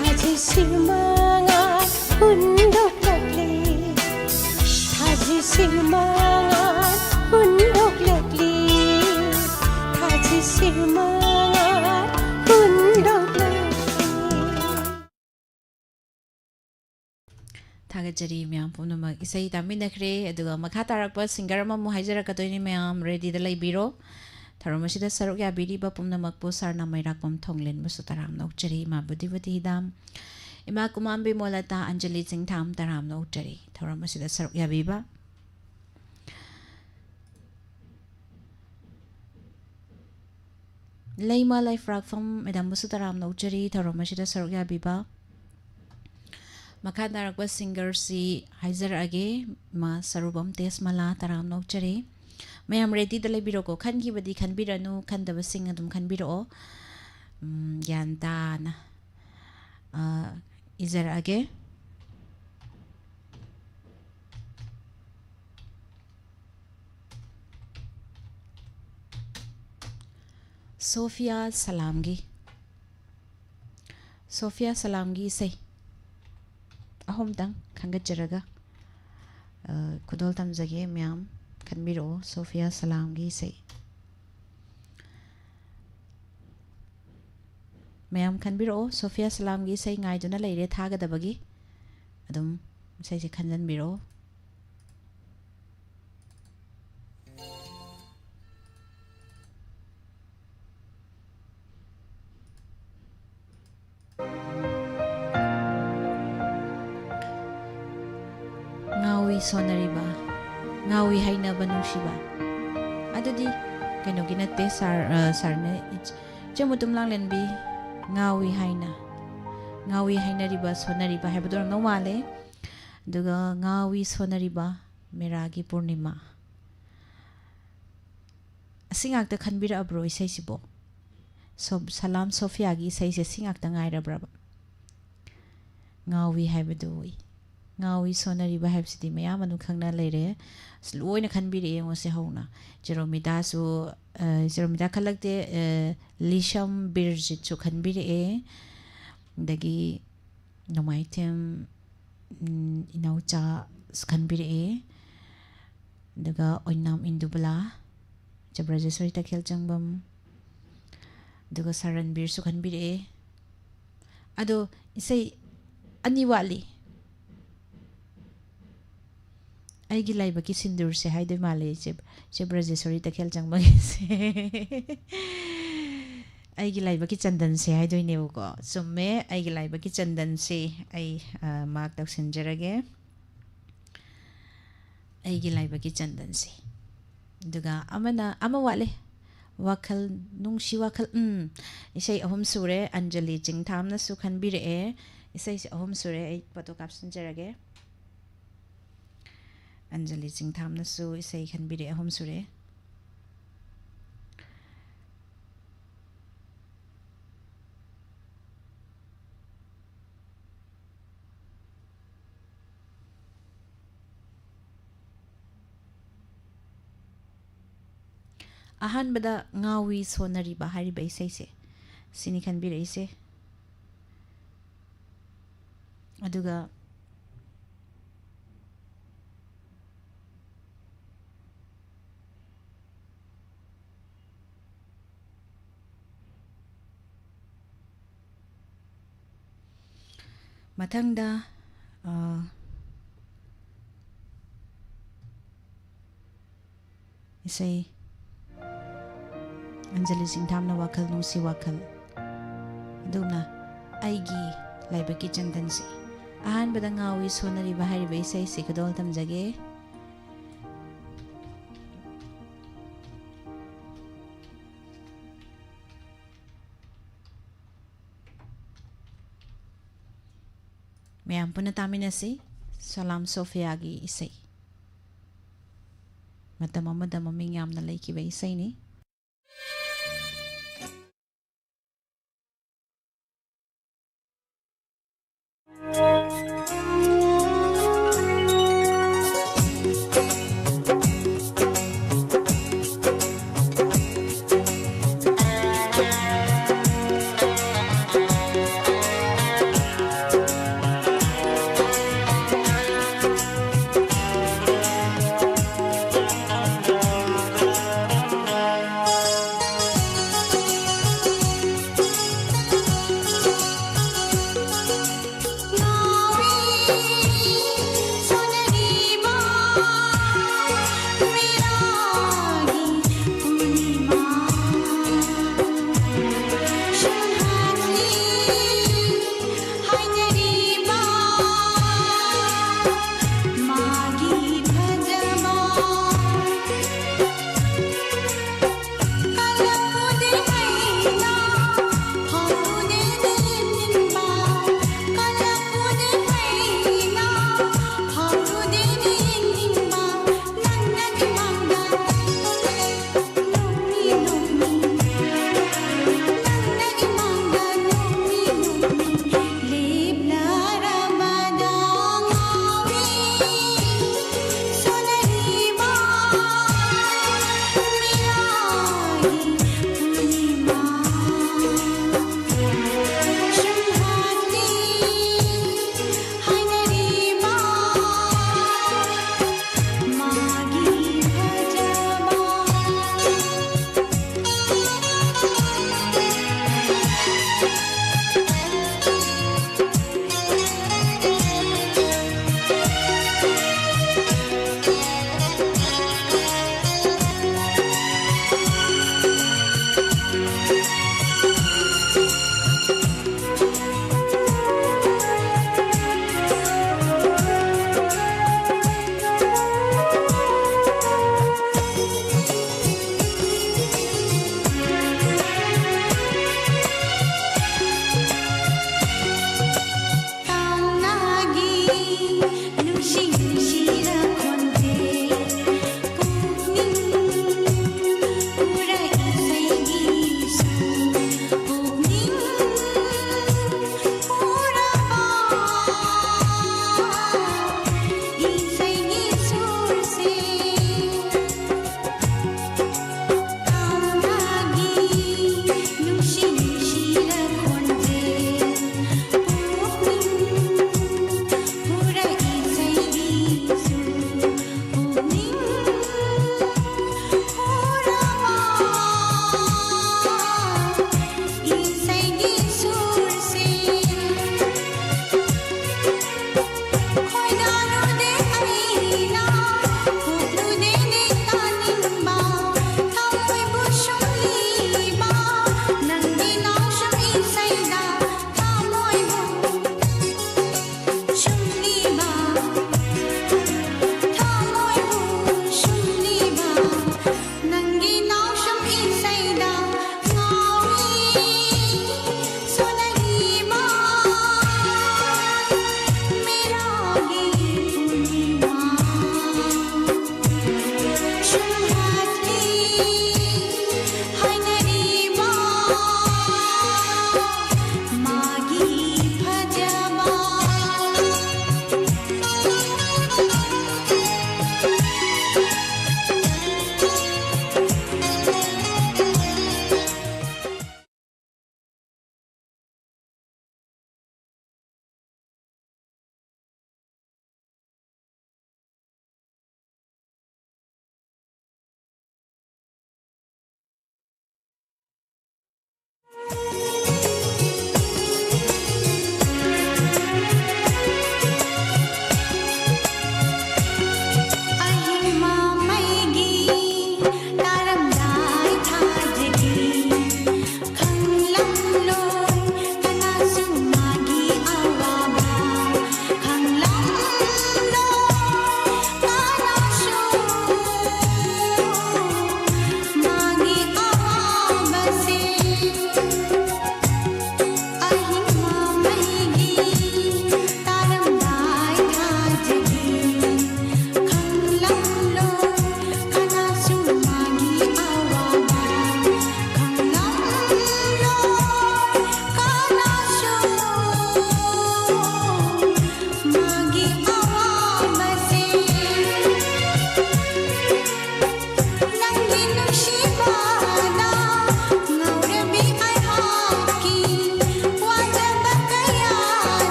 ꯊꯥꯖꯤꯁꯤ ꯃꯉꯥꯜ ꯍꯨꯟꯗꯣꯛꯂꯛꯂꯦ, ꯊꯥꯖꯤꯁꯤ ꯃꯉꯥꯜ ꯍꯨꯟꯗꯣꯛꯂꯛꯂꯦ, ꯊꯥꯖꯤꯁꯤ ꯃꯉꯥꯜ ꯍꯨꯟꯗꯣꯛꯂꯛꯂꯦ꯫ ꯊꯥꯒꯠꯆꯔꯤ ꯃꯌꯥꯝ ꯄꯨꯝꯅꯃꯛ꯫ ꯏꯁꯩ ꯇꯥꯃꯤꯟꯅꯈ꯭ꯔꯦ, ꯑꯗꯨꯒ ꯃꯈꯥ ꯇꯥꯔꯛꯄ singer ꯑꯃꯃꯨꯛ ꯍꯥꯏꯖꯔꯛꯀꯗꯣꯏꯅꯤ ꯃꯌꯥꯝ, readyꯗ ꯂꯩꯕꯤꯔꯣ꯫ ꯊꯧꯔꯝ ꯑꯁꯤꯗ ꯁꯔꯨꯛ ꯌꯥꯕꯤꯔꯤꯕ ꯄꯨꯝꯅꯃꯛꯄꯨ ꯁꯥꯔ ꯅꯥꯃꯩꯔꯥꯛꯄꯝ ꯊꯣꯡꯂꯦꯟꯕꯨꯁꯨ ꯇꯔꯥꯝꯅ ꯑꯣꯛꯆꯔꯤ, ꯏꯃꯥ ꯕꯨꯙꯤꯕꯇꯤ ꯍꯤꯗꯥꯝ, ꯏꯃꯥ ꯀꯨꯃꯥꯝꯕꯤ ꯃꯣꯂꯇꯥ, ꯑꯟꯖꯂꯤ ꯆꯤꯡꯊꯥꯝ ꯇꯔꯥꯝꯅ ꯑꯣꯛꯆꯔꯤ ꯊꯧꯔꯝ ꯑꯁꯤꯗ ꯁꯔꯨꯛ ꯌꯥꯕꯤꯕ꯫ ꯂꯩꯃ ꯂꯩꯐ꯭ꯔꯥꯛꯐꯝ ꯃꯦꯗꯥꯝꯕꯨꯁꯨ ꯇꯔꯥꯝꯅ ꯑꯣꯛꯆꯔꯤ ꯊꯧꯔꯝ ꯑꯁꯤꯗ ꯁꯔꯨꯛ ꯌꯥꯕꯤꯕ꯫ ꯃꯈꯥ ꯇꯥꯔꯛꯄ singerꯁꯤ ꯍꯥꯏꯖꯔꯛꯑꯒꯦ, ꯏꯃꯥ ꯁꯔꯨꯕꯝ ꯇꯦꯖꯃꯂꯥ ꯇꯔꯥꯝꯅ ꯑꯣꯛꯆꯔꯤ꯫ ꯃꯌꯥꯝ readyꯗ ꯂꯩꯕꯤꯔꯣꯀꯣ, ꯈꯟꯈꯤꯕꯗꯤ ꯈꯟꯕꯤꯔꯅꯨ, ꯈꯟꯗꯕꯁꯤꯡ ꯑꯗꯨꯝ ꯈꯟꯕꯤꯔꯛꯑꯣ꯫ ꯎꯝ, ꯒ꯭ꯌꯥꯟ ꯇꯥꯅ, ꯑ, ꯏꯖꯔꯛꯑꯒꯦ꯫ ꯁꯣꯐꯤꯌꯥ ꯁꯂꯥꯝꯒꯤ, ꯁꯣꯐꯤꯌꯥ ꯁꯂꯥꯝꯒꯤ ꯏꯁꯩ ꯑꯍꯨꯝꯇꯪ ꯈꯟꯒꯠꯆꯔꯒ, ꯑ, ꯈꯨꯗꯣꯜ ꯇꯝꯖꯒꯦ ꯃꯌꯥꯝ꯫ ꯈꯟꯕꯤꯔꯛꯑꯣ, ꯁꯣꯐꯤꯌꯥ ꯁꯂꯥꯝꯒꯤ ꯏꯁꯩ꯫ ꯃꯌꯥꯝ ꯈꯟꯕꯤꯔꯛꯑꯣ, ꯁꯣꯐꯤꯌꯥ ꯁꯂꯥꯝꯒꯤ ꯏꯁꯩ ꯉꯥꯏꯗꯨꯅ ꯂꯩꯔꯦ ꯊꯥꯒꯗꯕꯒꯤ꯫ ꯑꯗꯨꯝ ꯏꯁꯩꯁꯦ ꯈꯟꯖꯟꯕꯤꯔꯛꯑꯣ꯫ ꯉꯥꯎꯏ ꯁꯣꯟꯅꯔꯤꯕ, ꯉꯥꯎꯏ ꯍꯥꯏꯅꯕ ꯅꯨꯡꯁꯤꯕ꯫ ꯑꯗꯨꯗꯤ ꯀꯩꯅꯣꯒꯤ ꯅꯠꯇꯦ, ꯁꯥꯔ, ꯑ, ꯁꯥꯔꯅ ꯏꯆ-, ꯏꯆꯦ ꯃꯨꯇꯨꯝ ꯂꯥꯡꯂꯦꯟꯕꯤ, ꯉꯥꯎꯏ ꯍꯥꯏꯅ, ꯉꯥꯎꯏ ꯍꯥꯏꯅꯔꯤꯕ, ꯁꯣꯟꯅꯔꯤꯕ ꯍꯥꯏꯕꯗꯣ ꯑꯣꯏꯔꯝꯗꯧ ꯃꯥꯜꯂꯦ꯫ ꯑꯗꯨꯒ ꯉꯥꯎꯏ ꯁꯣꯟꯅꯔꯤꯕ, ꯃꯦꯔꯥꯒꯤ ꯄꯨꯔꯅꯤꯃꯥ꯫ ꯑꯁꯤ ꯉꯥꯛꯇ ꯈꯟꯕꯤꯔꯛꯑꯕ꯭ꯔꯣ ꯏꯁꯩꯁꯤꯕꯣ? ꯁꯣ-, ꯁꯂꯥꯝ ꯁꯣꯐꯤꯌꯥꯒꯤ ꯏꯁꯩꯁꯦ ꯁꯤ ꯉꯥꯛꯇ ꯉꯥꯏꯔꯕ꯭ꯔꯕ? ꯉꯥꯎꯏ ꯍꯥꯏꯕꯗꯨ, ꯉꯥꯎꯏ ꯁꯣꯟꯅꯔꯤꯕ ꯍꯥꯏꯕꯁꯤꯗꯤ ꯃꯌꯥꯝ ꯑꯗꯨꯝ ꯈꯪꯅ ꯂꯩꯔꯦ꯫ ꯑꯁ, ꯂꯣꯏꯅ ꯈꯟꯕꯤꯔꯛꯑꯦ ꯌꯦꯡꯉꯣꯁꯦ ꯍꯧꯅ꯫ ꯆꯦꯔꯣꯃꯤꯇꯥꯁꯨ, ꯑ, ꯆꯦꯔꯣꯃꯤꯇꯥ ꯈꯜꯂꯛꯇꯦ, ꯑ, ꯂꯤꯁꯝ ꯕꯤꯔꯖꯤꯠꯁꯨ ꯈꯟꯕꯤꯔꯛꯑꯦ꯫ ꯑꯗꯒꯤ ꯅꯣꯡꯃꯥꯏꯊꯦꯝ, ꯎꯝ, ꯏꯅꯥꯎꯆꯥꯁꯨ ꯈꯟꯕꯤꯔꯛꯑꯦ꯫ ꯑꯗꯨꯒ ꯑꯣꯏꯅꯥꯝ ꯏꯟꯗꯨꯕꯂꯥ, ꯆꯦ ꯕ꯭ꯔꯖꯦꯁꯣꯔꯤ ꯇꯈꯦꯜ ꯆꯪꯕꯝ, ꯑꯗꯨꯒ ꯁꯥꯔ ꯔꯟꯕꯤꯔꯁꯨ ꯈꯟꯕꯤꯔꯛꯑꯦ꯫ ꯑꯗꯣ ꯏꯁꯩ ꯑꯅꯤ ꯋꯥꯠꯂꯤ꯫ ꯑꯩꯒꯤ ꯂꯥꯏꯕꯛꯀꯤ ꯁꯤꯟꯗꯨꯔꯁꯦ ꯍꯥꯏꯗꯣꯏ ꯃꯥꯜꯂꯦ ꯏꯆꯦ, ꯏꯆꯦ ꯕ꯭ꯔꯖꯦꯁꯣꯔꯤ ꯇꯈꯦꯜ ꯆꯪꯕꯒꯤꯁꯦ꯫ ꯑꯩꯒꯤ ꯂꯥꯏꯕꯛꯀꯤ ꯆꯟꯗꯟꯁꯦ ꯍꯥꯏꯗꯣꯏꯅꯦꯕꯀꯣ꯫ ꯆꯨꯝꯃꯦ, ꯑꯩꯒꯤ ꯂꯥꯏꯕꯛꯀꯤ ꯆꯟꯗꯟꯁꯦ꯫ ꯑꯩ, ꯑ, ꯃꯥꯔꯛ ꯇꯧꯁꯤꯟꯖꯔꯒꯦ꯫ ꯑꯩꯒꯤ ꯂꯥꯏꯕꯛꯀꯤ ꯆꯟꯗꯟꯁꯦ꯫ ꯑꯗꯨꯒ ꯑꯃꯅ, ꯑꯃ ꯋꯥꯠꯂꯦ꯫ ꯋꯥꯈꯜ, ꯅꯨꯡꯁꯤ ꯋꯥꯈꯜ, ꯎꯝ꯫ ꯏꯁꯩ ꯑꯍꯨꯝ ꯁꯨꯔꯦ꯫ ꯑꯟꯖꯂꯤ ꯆꯤꯡꯊꯥꯝꯅꯁꯨ ꯈꯟꯕꯤꯔꯛꯑꯦ꯫ ꯏꯁꯩꯁꯦ ꯑꯍꯨꯝ ꯁꯨꯔꯦ꯫ ꯑꯩ ꯐꯣꯇꯣ ꯀꯥꯞꯁꯤꯟꯖꯔꯒꯦ꯫ ꯑꯟꯖꯂꯤ ꯆꯤꯡꯊꯥꯝꯅꯁꯨ ꯏꯁꯩ ꯈꯟꯕꯤꯔꯛꯑꯦ, ꯑꯍꯨꯝ ꯁꯨꯔꯦ꯫ ꯑꯍꯥꯟꯕꯗ ꯉꯥꯎꯏ ꯁꯣꯟꯅꯔꯤꯕ ꯍꯥꯏꯔꯤꯕ ꯏꯁꯩꯁꯦ, ꯁꯤꯅꯤ ꯈꯟꯕꯤꯔꯛꯏꯁꯦ꯫ ꯑꯗꯨꯒ ꯃꯊꯪꯗ, ꯑ, ꯏꯁꯩ ꯑꯟꯖꯂꯤ ꯆꯤꯡꯊꯥꯝꯅ ꯋꯥꯈꯜ ꯅꯨꯡꯁꯤ ꯋꯥꯈꯜ, ꯑꯗꯨꯒ ꯑꯩꯒꯤ ꯂꯥꯏꯕꯛꯀꯤ ꯆꯟꯗꯟꯁꯤ꯫ ꯑꯍꯥꯟꯕꯗ ꯉꯥꯎꯏ ꯁꯣꯟꯅꯔꯤꯕ ꯍꯥꯏꯔꯤꯕ ꯏꯁꯩꯁꯤ ꯈꯨꯗꯣꯜ ꯇꯝꯖꯒꯦ꯫ ꯃꯌꯥꯝ ꯄꯨꯟꯅ ꯇꯥꯃꯤꯟꯅꯁꯤ꯫ ꯁꯂꯥꯝ ꯁꯣꯐꯤꯌꯥꯒꯤ ꯏꯁꯩ꯫ ꯃꯇꯝ ꯑꯃꯗ ꯃꯃꯤꯡ ꯌꯥꯝꯅ ꯂꯩꯈꯤꯕ ꯏꯁꯩꯅꯤ꯫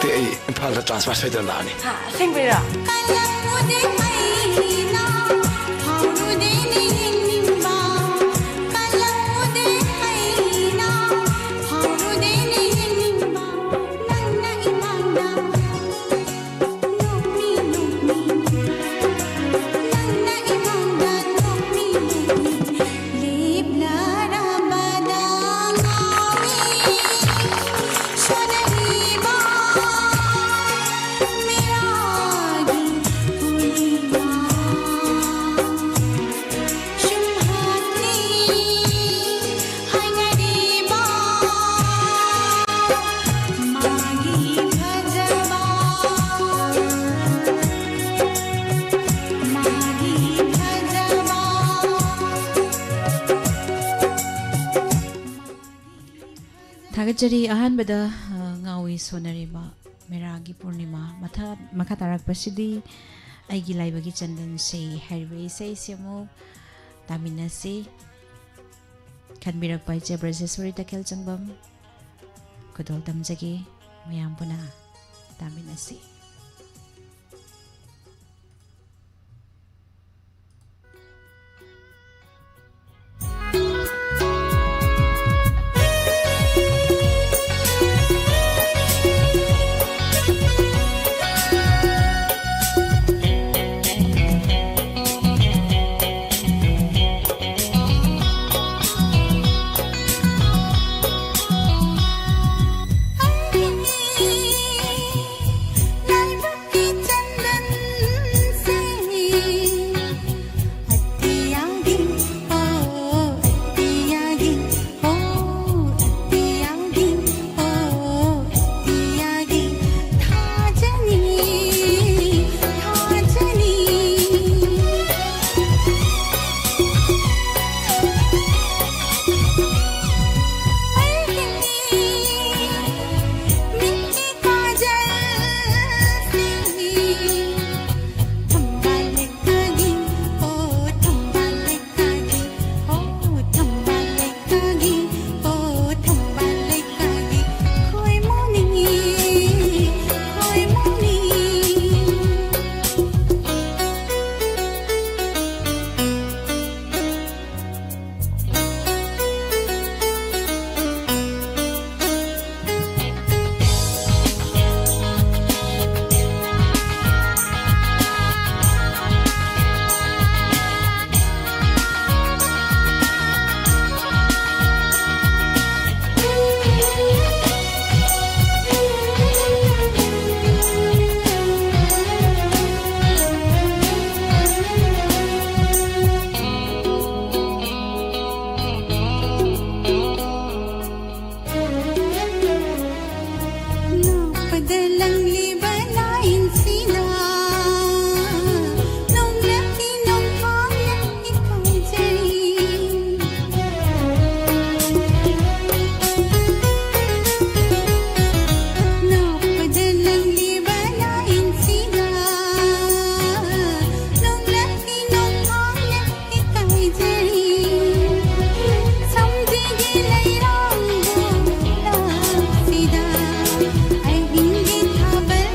ꯑꯩ ꯏꯝꯐꯥꯜꯗ ꯇ꯭ꯔꯥꯟꯁꯐꯔ ꯁꯣꯏꯗꯅ ꯂꯥꯛꯑꯅꯤ꯫ ꯍꯥ, ꯑꯁꯦꯡꯕꯩꯔꯣ? ꯊꯥꯒꯠꯆꯔꯤ꯫ ꯑꯍꯥꯟꯕꯗ, ꯑ, ꯉꯥꯎꯏ ꯁꯣꯟꯅꯔꯤꯕ ꯃꯦꯔꯥꯒꯤ ꯄꯨꯔꯅꯤꯃꯥ꯫ ꯃꯊꯥ-, ꯃꯈꯥ ꯇꯥꯔꯛꯄꯁꯤꯗꯤ ꯑꯩꯒꯤ ꯂꯥꯏꯕꯒꯤ ꯆꯟꯗꯟꯁꯦ ꯍꯥꯏꯔꯤꯕ ꯏꯁꯩꯁꯦ ꯑꯃꯨꯛ ꯇꯥꯃꯤꯟꯅꯁꯤ꯫ ꯈꯟꯕꯤꯔꯛꯄ ꯏꯆꯦ ꯕ꯭ꯔꯖꯦꯁꯣꯔꯤ ꯇꯈꯦꯜꯆꯪꯕꯝ꯫ ꯈꯨꯗꯣꯜ ꯇꯝꯖꯒꯦ꯫ ꯃꯌꯥꯝ ꯄꯨꯟꯅ ꯇꯥꯃꯤꯟꯅꯁꯤ꯫ ꯄꯗ ꯂꯪꯂꯤꯕ ꯂꯥꯏꯟꯁꯤꯗ ꯅꯣꯡꯂꯛꯀꯤ ꯅꯣꯡꯐꯥꯅ ꯏꯀꯥꯏꯖꯩ꯫ ꯅꯣꯛꯄꯗ ꯂꯪꯂꯤꯕ ꯂꯥꯏꯟꯁꯤꯗ ꯅꯣꯡꯂꯛꯀꯤ ꯅꯣꯡꯐꯥꯅ ꯏꯀꯥꯏꯖꯩ꯫ ꯁꯝꯖꯤꯒꯤ ꯂꯩꯔꯥꯡꯕꯨ ꯂꯥꯛꯁꯤꯗ ꯑꯍꯤꯡꯒꯤ ꯊꯥꯕꯜ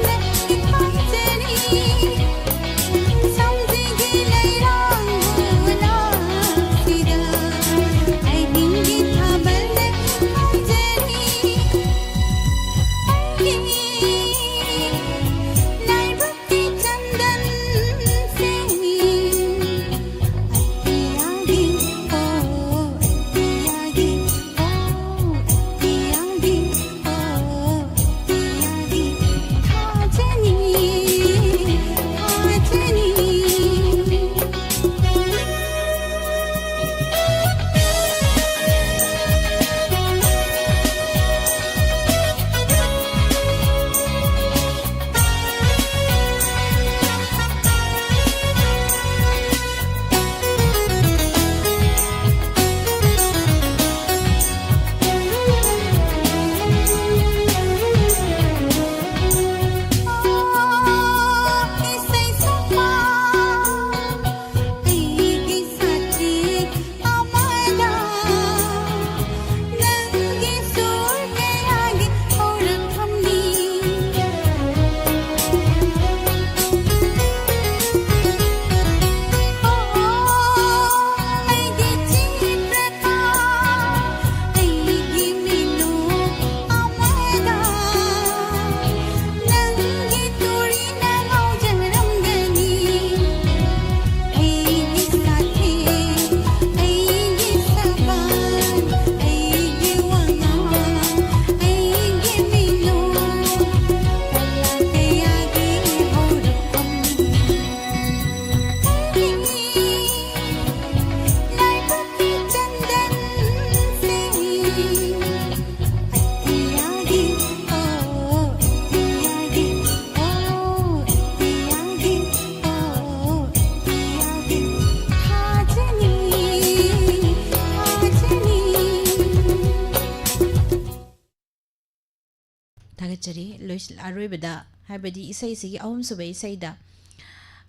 ꯊꯥꯒꯠꯆꯔꯤ꯫ ꯂꯣꯏꯁꯤꯜ-, ꯑꯔꯣꯏꯕꯗ, ꯍꯥꯏꯕꯗꯤ ꯏꯁꯩꯁꯤꯒꯤ ꯑꯍꯨꯝꯁꯨꯕ ꯏꯁꯩꯗ,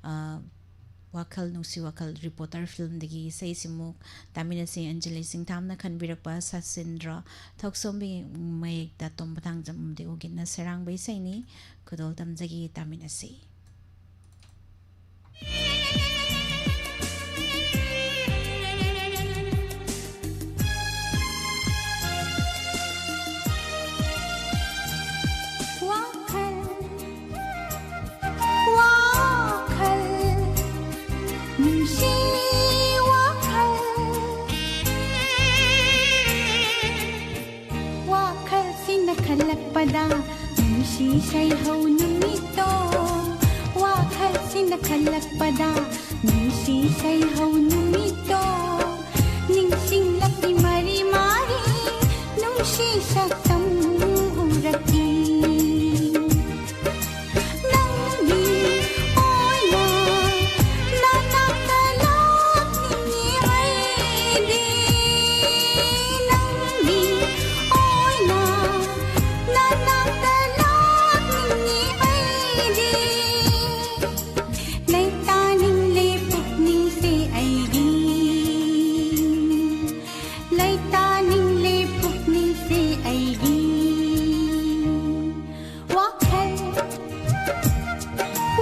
ꯑ, ꯋꯥꯈꯜ, ꯅꯨꯡꯁꯤ ꯋꯥꯈꯜ, ꯔꯤꯄꯣꯔꯇꯔ ꯐꯤꯂꯝꯗꯒꯤ ꯏꯁꯩꯁꯤꯃꯨꯛ ꯇꯥꯃꯤꯟꯅꯁꯤ꯫ ꯑꯟꯖꯂꯤ ꯁꯤꯡꯊꯥꯝꯅ ꯈꯟꯕꯤꯔꯛꯄ ꯁꯆꯤꯟꯗ꯭ꯔ ꯊꯧꯁꯣꯝꯕꯤ, ꯃꯌꯦꯛꯇ ꯇꯣꯝꯕ ꯊꯥꯡꯖꯝ ꯑꯃꯗꯤ ꯎꯒꯤꯟꯅ ꯁꯩꯔꯥꯡꯕ ꯏꯁꯩꯅꯤ꯫ ꯈꯨꯗꯣꯜ ꯇꯝꯖꯒꯦ, ꯇꯥꯃꯤꯟꯅꯁꯤ꯫ ꯋꯥꯈꯜ, ꯋꯥꯈꯜ, ꯅꯨꯡꯁꯤ ꯋꯥꯈꯜ꯫ ꯋꯥꯈꯜꯁꯤꯅ ꯈꯜꯂꯛꯄꯗ ꯅꯨꯡꯁꯤ ꯁꯩꯍꯧ ꯅꯨꯃꯤꯠꯇꯣ꯫ ꯋꯥꯈꯜꯁꯤꯅ ꯈꯜꯂꯛꯄꯗ ꯅꯨꯡꯁꯤ ꯁꯩꯍꯧ ꯅꯨꯃꯤꯠꯇꯣ꯫ ꯅꯤꯡꯁꯤꯡꯂꯛꯂꯤ ꯃꯔꯤ ꯃꯔꯤ ꯅꯨꯡꯁꯤ ꯁꯛꯇꯝ ꯎꯔꯛꯂꯤ꯫ ꯅꯪꯒꯤ ꯑꯣꯏꯅ ꯅꯅꯥꯛꯇ ꯂꯥꯛꯅꯤꯡꯉꯤ ꯑꯩꯗꯤ꯫ ꯅꯪꯒꯤ ꯑꯣꯏꯅ ꯅꯅꯥꯛꯇ ꯂꯥꯛꯅꯤꯡꯉꯤ ꯑꯩꯗꯤ꯫ ꯂꯩꯇꯥꯅꯤꯡꯂꯦ ꯄꯨꯛꯅꯤꯡꯁꯦ ꯑꯩꯒꯤ꯫ ꯂꯩꯇꯥꯅꯤꯡꯂꯦ ꯄꯨꯛꯅꯤꯡꯁꯦ ꯑꯩꯒꯤ꯫ ꯋꯥꯈꯜ,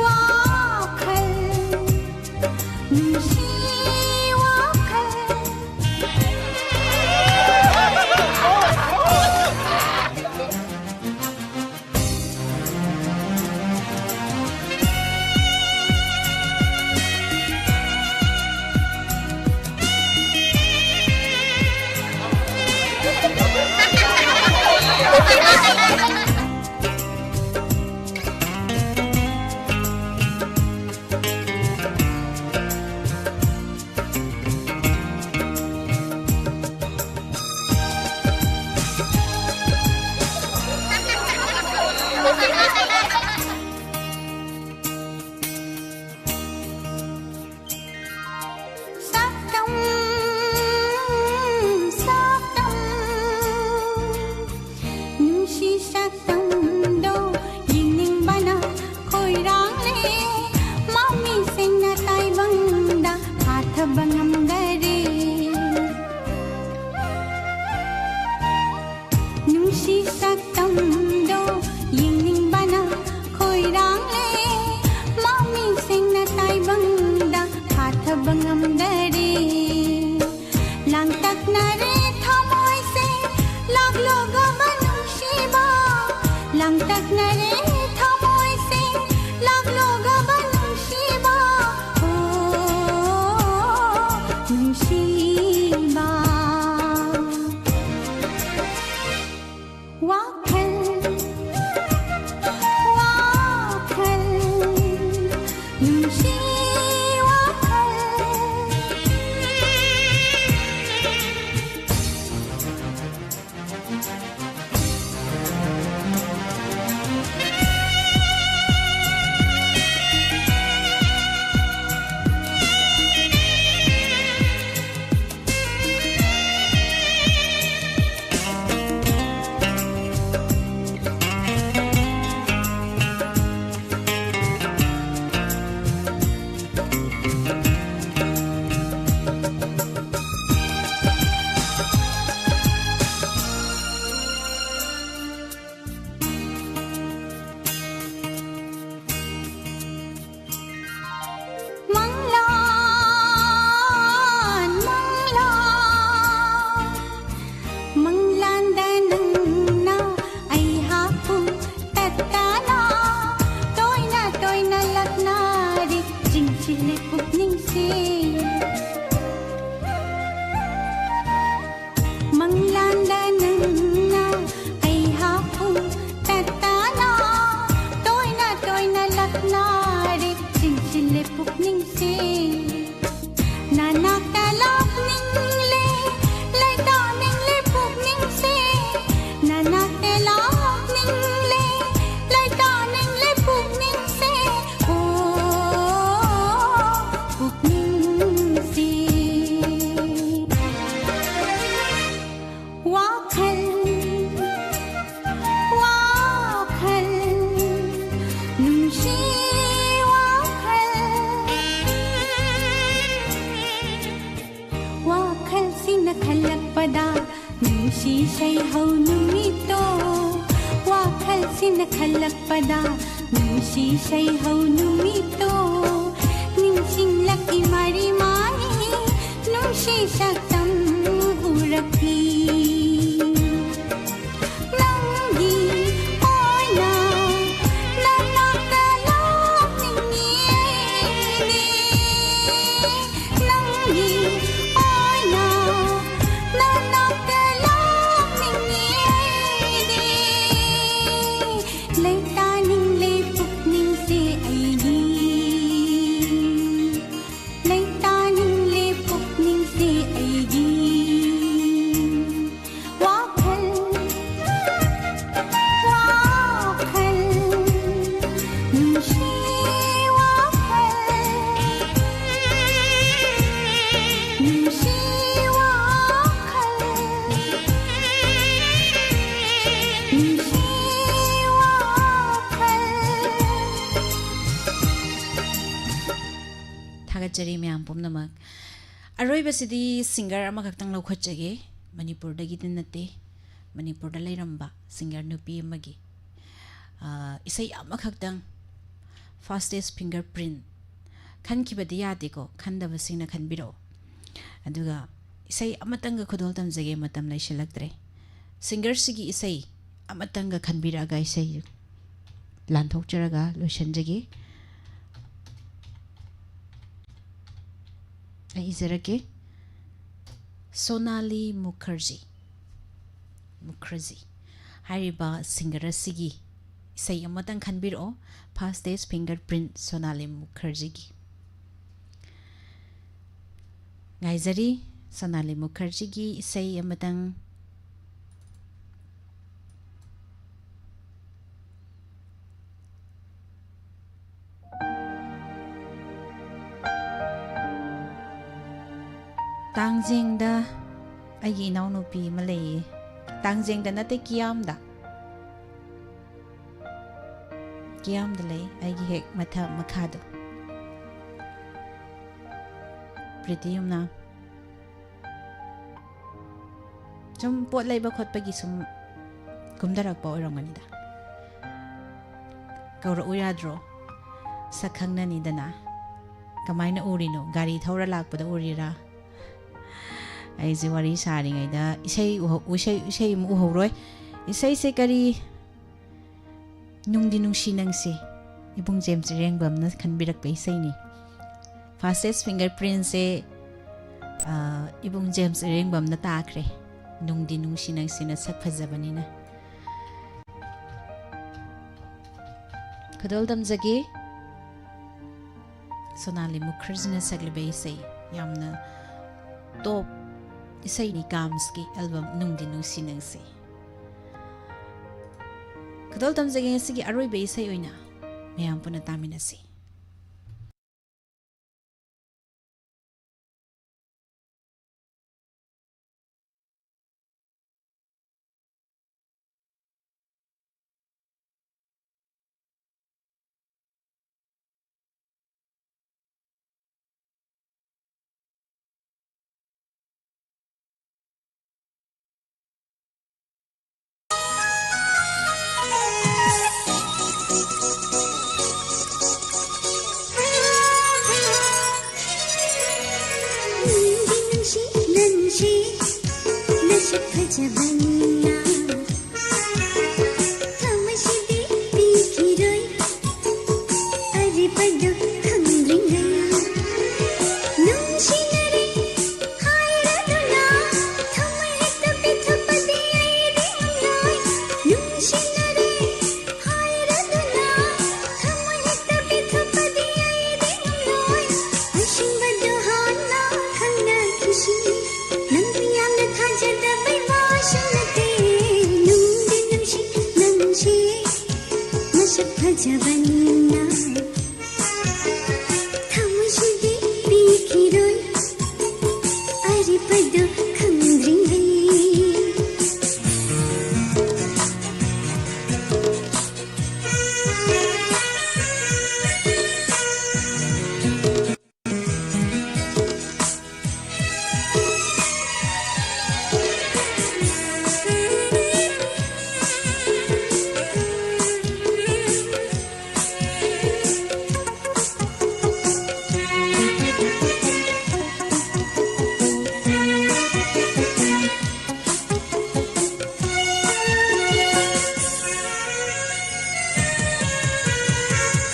ꯋꯥꯈꯜ, ꯅꯨꯡꯁꯤ ꯋꯥꯈꯜ꯫ ꯁꯛꯇꯝ, ꯁꯛꯇꯝ, ꯅꯨꯡꯁꯤ ꯁꯛꯇꯝ ꯂꯥꯡꯇꯛꯅꯔꯦ ꯊꯃꯣꯏꯁꯦ, ꯂꯥꯛꯂꯣꯒꯕ ꯅꯨꯡꯁꯤꯕ, ꯑꯣ, ꯅꯨꯡꯁꯤꯕ꯫ ꯋꯥꯈꯜ, ꯋꯥꯈꯜ, ꯅꯨꯡꯁꯤ ꯋꯥꯈꯜ꯫ ꯃꯪꯂꯥꯟ, ꯃꯪꯂꯥꯟ, ꯃꯪꯂꯥꯟꯗ ꯅꯪꯅ ꯑꯩꯍꯥꯛꯄꯨ ꯇꯠꯇꯅ ꯇꯣꯏꯅ ꯇꯣꯏꯅ ꯂꯥꯛꯅꯔꯤ, ꯆꯤꯡꯁꯤꯜꯂꯦ ꯄꯨꯛꯅꯤꯡꯁꯦ꯫ ꯃꯪꯂꯥꯟꯗ ꯅꯪꯅ ꯑꯩꯍꯥꯛꯄꯨ ꯇꯠꯇꯅ ꯇꯣꯏꯅ ꯇꯣꯏꯅ ꯂꯥꯛꯅꯔꯦ, ꯆꯤꯡꯁꯤꯜꯂꯦ ꯄꯨꯛꯅꯤꯡꯁꯦ꯫ ꯅꯅꯥꯛꯇ ꯂꯥꯛꯅꯤꯡꯂꯦ, ꯂꯩꯇꯥꯅꯤꯡꯂꯦ ꯄꯨꯛꯅꯤꯡꯁꯦ꯫ ꯅꯅꯥꯛꯇ ꯂꯥꯛꯅꯤꯡꯂꯦ, ꯂꯩꯇꯥꯅꯤꯡꯂꯦ ꯄꯨꯛꯅꯤꯡꯁꯦ꯫ ꯑꯣ, ꯄꯨꯛꯅꯤꯡꯁꯦ꯫ ꯋꯥꯈꯜ, ꯋꯥꯈꯜ, ꯅꯨꯡꯁꯤ ꯋꯥꯈꯜ꯫ ꯋꯥꯈꯜꯁꯤꯅ ꯈꯜꯂꯛꯄꯗ ꯅꯨꯡꯁꯤ ꯁꯩꯍꯧ ꯅꯨꯃꯤꯠꯇꯣ, ꯋꯥꯈꯜꯁꯤꯅ ꯈꯜꯂꯛꯄꯗ ꯅꯨꯡꯁꯤ ꯁꯩꯍꯧ ꯅꯨꯃꯤꯠꯇꯣ, ꯅꯤꯡꯁꯤꯡꯂꯛꯏ ꯃꯥꯔꯤ ꯃꯥꯔꯤ, ꯅꯨꯡꯁꯤ ꯁꯛꯇꯝ ꯎꯔꯛꯏ꯫ ꯅꯪꯒꯤ ꯊꯥꯒꯠꯆꯔꯤ ꯃꯌꯥꯝ ꯄꯨꯝꯅꯃꯛ꯫ ꯑꯔꯣꯏꯕꯁꯤꯗꯤ ꯁꯤꯡꯒꯔ ꯑꯃꯈꯛꯇꯪ ꯂꯧꯈꯠꯆꯒꯦ꯫ ꯃꯅꯤꯄꯨꯔꯗꯒꯤꯗꯤ ꯅꯠꯇꯦ, ꯃꯅꯤꯄꯨꯔꯗ ꯂꯩꯔꯝꯕ ꯁꯤꯡꯒꯔ ꯅꯨꯄꯤ ꯑꯃꯒꯤ, ꯑ, ꯏꯁꯩ ꯑꯃꯈꯛꯇꯪ, Fastest Finger Print꯫ ꯈꯟꯈꯤꯕꯗꯤ ꯌꯥꯗꯦꯀꯣ, ꯈꯟꯗꯕꯁꯤꯡꯅ ꯈꯟꯕꯤꯔꯛꯑꯣ꯫ ꯑꯗꯨꯒ ꯏꯁꯩ ꯑꯃꯇꯪꯒ ꯈꯨꯗꯣꯜ ꯇꯝꯖꯒꯦ, ꯃꯇꯝ ꯂꯩꯁꯤꯜꯂꯛꯇ꯭ꯔꯦ꯫ ꯁꯤꯡꯒꯔꯁꯤꯒꯤ ꯏꯁꯩ ꯑꯃꯇꯪꯒ ꯈꯟꯕꯤꯔꯛꯑꯒ ꯏꯁꯩ ꯂꯥꯟꯊꯣꯛꯆꯔꯒ ꯂꯣꯏꯁꯤꯟꯖꯒꯦ꯫ ꯑꯩ ꯏꯖꯔꯛꯀꯦ꯫ ꯁꯣꯅꯥꯂꯤ ꯃꯨꯈꯔꯖꯤ, ꯃꯨꯈꯔꯖꯤ ꯍꯥꯏꯔꯤꯕ ꯁꯤꯡꯒꯔ ꯑꯁꯤꯒꯤ ꯏꯁꯩ ꯑꯃꯇꯪ ꯈꯟꯕꯤꯔꯛꯑꯣ꯫ Fastest Finger Print, ꯁꯣꯅꯥꯂꯤ ꯃꯨꯈꯔꯖꯤꯒꯤ꯫ ꯉꯥꯏꯖꯔꯤ, ꯁꯣꯅꯥꯂꯤ ꯃꯨꯈꯔꯖꯤꯒꯤ ꯏꯁꯩ ꯑꯃꯇꯪ꯫ ꯇꯥꯡꯖꯦꯡꯗ ꯑꯩꯒꯤ ꯏꯅꯥꯎꯅꯨꯄꯤ ꯑꯃ ꯂꯩꯌꯦ꯫ ꯇꯥꯡꯖꯦꯡꯗ ꯅꯠꯇꯦ, ꯀꯤꯌꯥꯝꯗ꯫ ꯀꯤꯌꯥꯝꯗ ꯂꯩ, ꯑꯩꯒꯤ ꯍꯦꯛ ꯃꯊꯛ ꯃꯈꯥꯗꯣ꯫ ꯄ꯭ꯔꯤꯇꯤ ꯌꯨꯝꯅꯥꯝ꯫ ꯁꯨꯝ ꯄꯣꯠ ꯂꯩꯕ ꯈꯣꯠꯄꯒꯤ ꯁꯨꯝ ꯀꯨꯝꯊꯔꯛꯄ ꯑꯣꯏꯔꯝꯒꯅꯤꯗ꯫ ꯀꯧꯔꯛꯎ ꯌꯥꯗ꯭ꯔꯣ? ꯁꯛ ꯈꯪꯅꯅꯤꯗꯅ꯫ ꯀꯃꯥꯏꯅ ꯎꯔꯤꯅꯣ? ꯒꯥꯔꯤ ꯊꯧꯔ ꯂꯥꯛꯄꯗ ꯎꯔꯤꯔꯥ? ꯑꯩꯁꯦ ꯋꯥꯔꯤ ꯁꯥꯔꯤꯉꯩꯗ ꯏꯁꯩ ꯎꯍꯧ-, ꯏꯁꯩ, ꯏꯁꯩ ꯑꯃ ꯎꯍꯧꯔꯣꯏ꯫ ꯏꯁꯩꯁꯦ ꯀꯔꯤ? ꯅꯨꯡꯗꯤ ꯅꯨꯡꯁꯤ ꯅꯪꯁꯦ, ꯏꯕꯨꯡ ꯖꯦꯝꯁ ꯏꯔꯦꯡꯕꯝꯅ ꯈꯟꯕꯤꯔꯛꯄ ꯏꯁꯩꯅꯤ꯫ Fastest Finger Printꯁꯦ, ꯑ, ꯏꯕꯨꯡ ꯖꯦꯝꯁ ꯏꯔꯦꯡꯕꯝꯅ ꯇꯥꯈ꯭ꯔꯦ꯫ ꯅꯨꯡꯗꯤ ꯅꯨꯡꯁꯤ ꯅꯪꯁꯦꯅ ꯁꯛ ꯐꯖꯕꯅꯤꯅ꯫ ꯈꯨꯗꯣꯜ ꯇꯝꯖꯒꯦ꯫ ꯁꯣꯅꯥꯂꯤ ꯃꯨꯈꯔꯖꯤꯅ ꯁꯛꯂꯤꯕ ꯏꯁꯩ, ꯌꯥꯝꯅ top ꯏꯁꯩꯅꯤ ꯀꯥꯝꯁꯀꯤ album ꯅꯨꯡꯗꯤ ꯅꯨꯡꯁꯤ ꯅꯪꯁꯦ꯫ ꯈꯨꯗꯣꯜ ꯇꯝꯖꯒꯦ ꯉꯁꯤꯒꯤ ꯑꯔꯣꯏꯕ ꯏꯁꯩ ꯑꯣꯏꯅ꯫ ꯃꯌꯥꯝ ꯄꯨꯟꯅ ꯇꯥꯃꯤꯟꯅꯁꯤ꯫ ꯐꯖꯕꯅꯤꯅ ꯊꯃꯣꯏꯁꯤꯗꯤ ꯄꯤꯈꯤꯔꯣꯏ ꯑꯔꯤꯕꯗꯨ ꯈꯪꯗ꯭ꯔꯤꯉꯩ꯫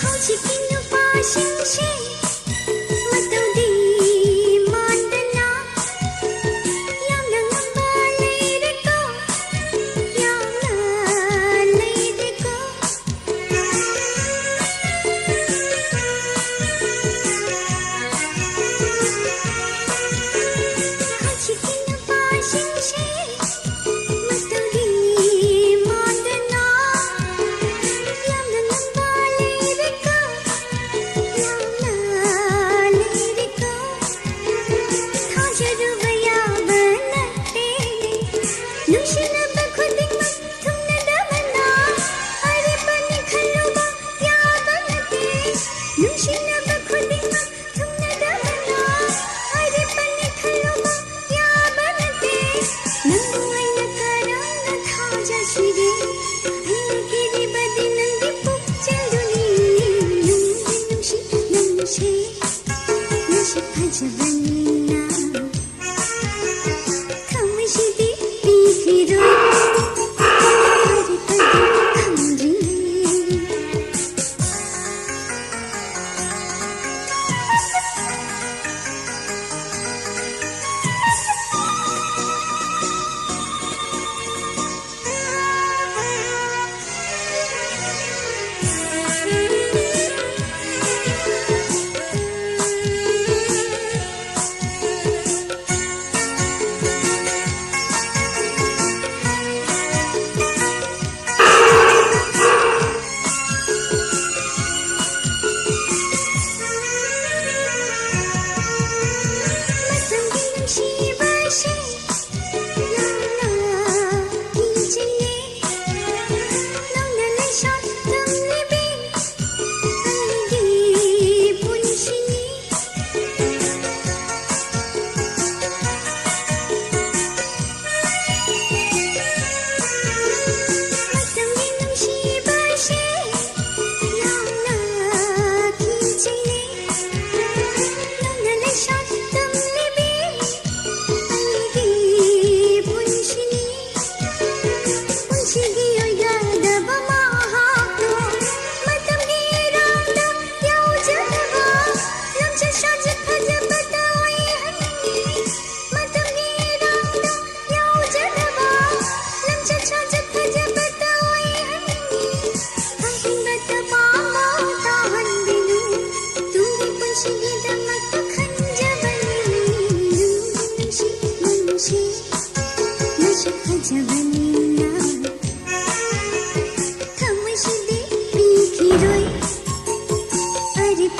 ꯍꯧꯖꯤꯛꯀꯤ ꯅꯨꯄꯥꯁꯤꯡꯁꯦ ꯃꯇꯧꯗꯤ ꯃꯥꯟꯗꯅ ꯌꯥꯝꯅ ꯉꯝꯕ ꯂꯩꯔꯦꯀꯣ, ꯌꯥꯝꯅ ꯂꯩꯔꯦꯀꯣ꯫ ꯍꯧꯖꯤꯛꯀꯤ ꯅꯨꯄꯥꯁꯤꯡꯁꯦ ꯃꯇꯧꯗꯤ ꯃꯥꯟꯗꯅ ꯌꯥꯝꯅ ꯉꯝꯕ ꯂꯩꯔꯦꯀꯣ, ꯌꯥꯝꯅ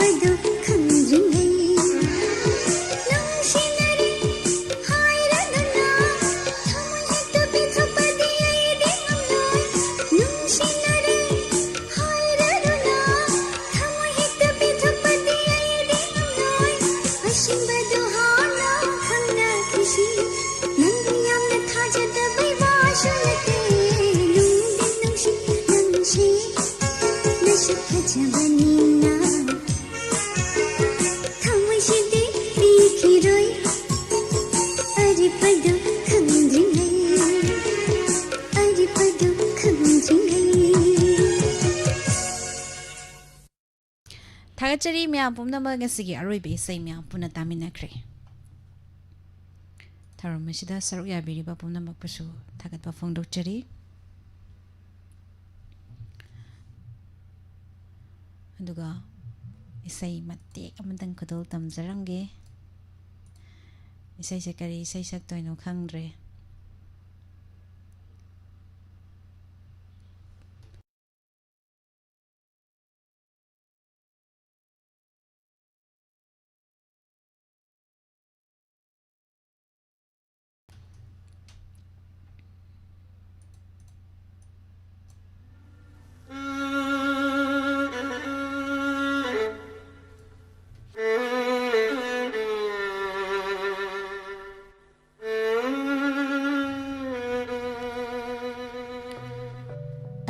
ꯑꯗꯨ ꯈꯪꯗ꯭ꯔꯤꯉꯩ ꯅꯨꯡꯁꯤꯅꯔꯦ ꯍꯥꯏꯔꯗꯨꯅ ꯊꯃꯣꯏ ꯍꯦꯛꯇ ꯄꯤꯊꯣꯛꯄꯗꯤ ꯑꯩꯗꯤ ꯉꯝꯂꯣꯏ꯫ ꯅꯨꯡꯁꯤꯅꯔꯦ ꯍꯥꯏꯔꯗꯨꯅ ꯊꯃꯣꯏ ꯍꯦꯛꯇ ꯄꯤꯊꯣꯛꯄꯗꯤ ꯑꯩꯗꯤ ꯉꯝꯂꯣꯏ꯫ ꯑꯁꯤꯕꯗꯨ ꯍꯥꯟꯅ ꯈꯪꯅꯈꯤꯁꯤ꯫ ꯅꯪꯕꯨ ꯌꯥꯝꯅ ꯊꯥꯖꯗꯕꯩ ꯋꯥꯁꯨ ꯅꯠꯇꯦ꯫ ꯅꯨꯡꯗꯤ ꯅꯨꯡꯁꯤ ꯅꯪꯁꯤ ꯅꯁꯛ ꯐꯖꯕꯅꯤꯅ꯫ ꯊꯃꯣꯏꯁꯤꯗꯤ ꯄꯤꯈꯤꯔꯣꯏ ꯑꯔꯤꯕꯗꯨ ꯈꯪꯗ꯭ꯔꯤꯉꯩ, ꯑꯔꯤꯕꯗꯨ ꯈꯪꯗ꯭ꯔꯤꯉꯩ꯫ ꯊꯥꯒꯠꯆꯔꯤ ꯃꯌꯥꯝ ꯄꯨꯝꯅꯃꯛ, ꯉꯁꯤꯒꯤ ꯑꯔꯣꯏꯕ ꯏꯁꯩ ꯃꯌꯥꯝ ꯄꯨꯟꯅ ꯇꯥꯃꯤꯟꯅꯈ꯭ꯔꯦ꯫ ꯊꯧꯔꯝ ꯑꯁꯤꯗ ꯁꯔꯨꯛ ꯌꯥꯕꯤꯔꯤꯕ ꯄꯨꯝꯅꯃꯛꯄꯨꯁꯨ ꯊꯥꯒꯠꯄ ꯐꯣꯡꯗꯣꯛꯆꯔꯤ꯫ ꯑꯗꯨꯒ ꯏꯁꯩ ꯃꯇꯦꯛ ꯑꯃꯇꯪ ꯈꯨꯗꯣꯜ ꯇꯝꯖꯔꯝꯒꯦ꯫ ꯏꯁꯩꯁꯦ ꯀꯔꯤ ꯏꯁꯩ ꯁꯛꯇꯣꯏꯅꯣ ꯈꯪꯗ꯭ꯔꯦ꯫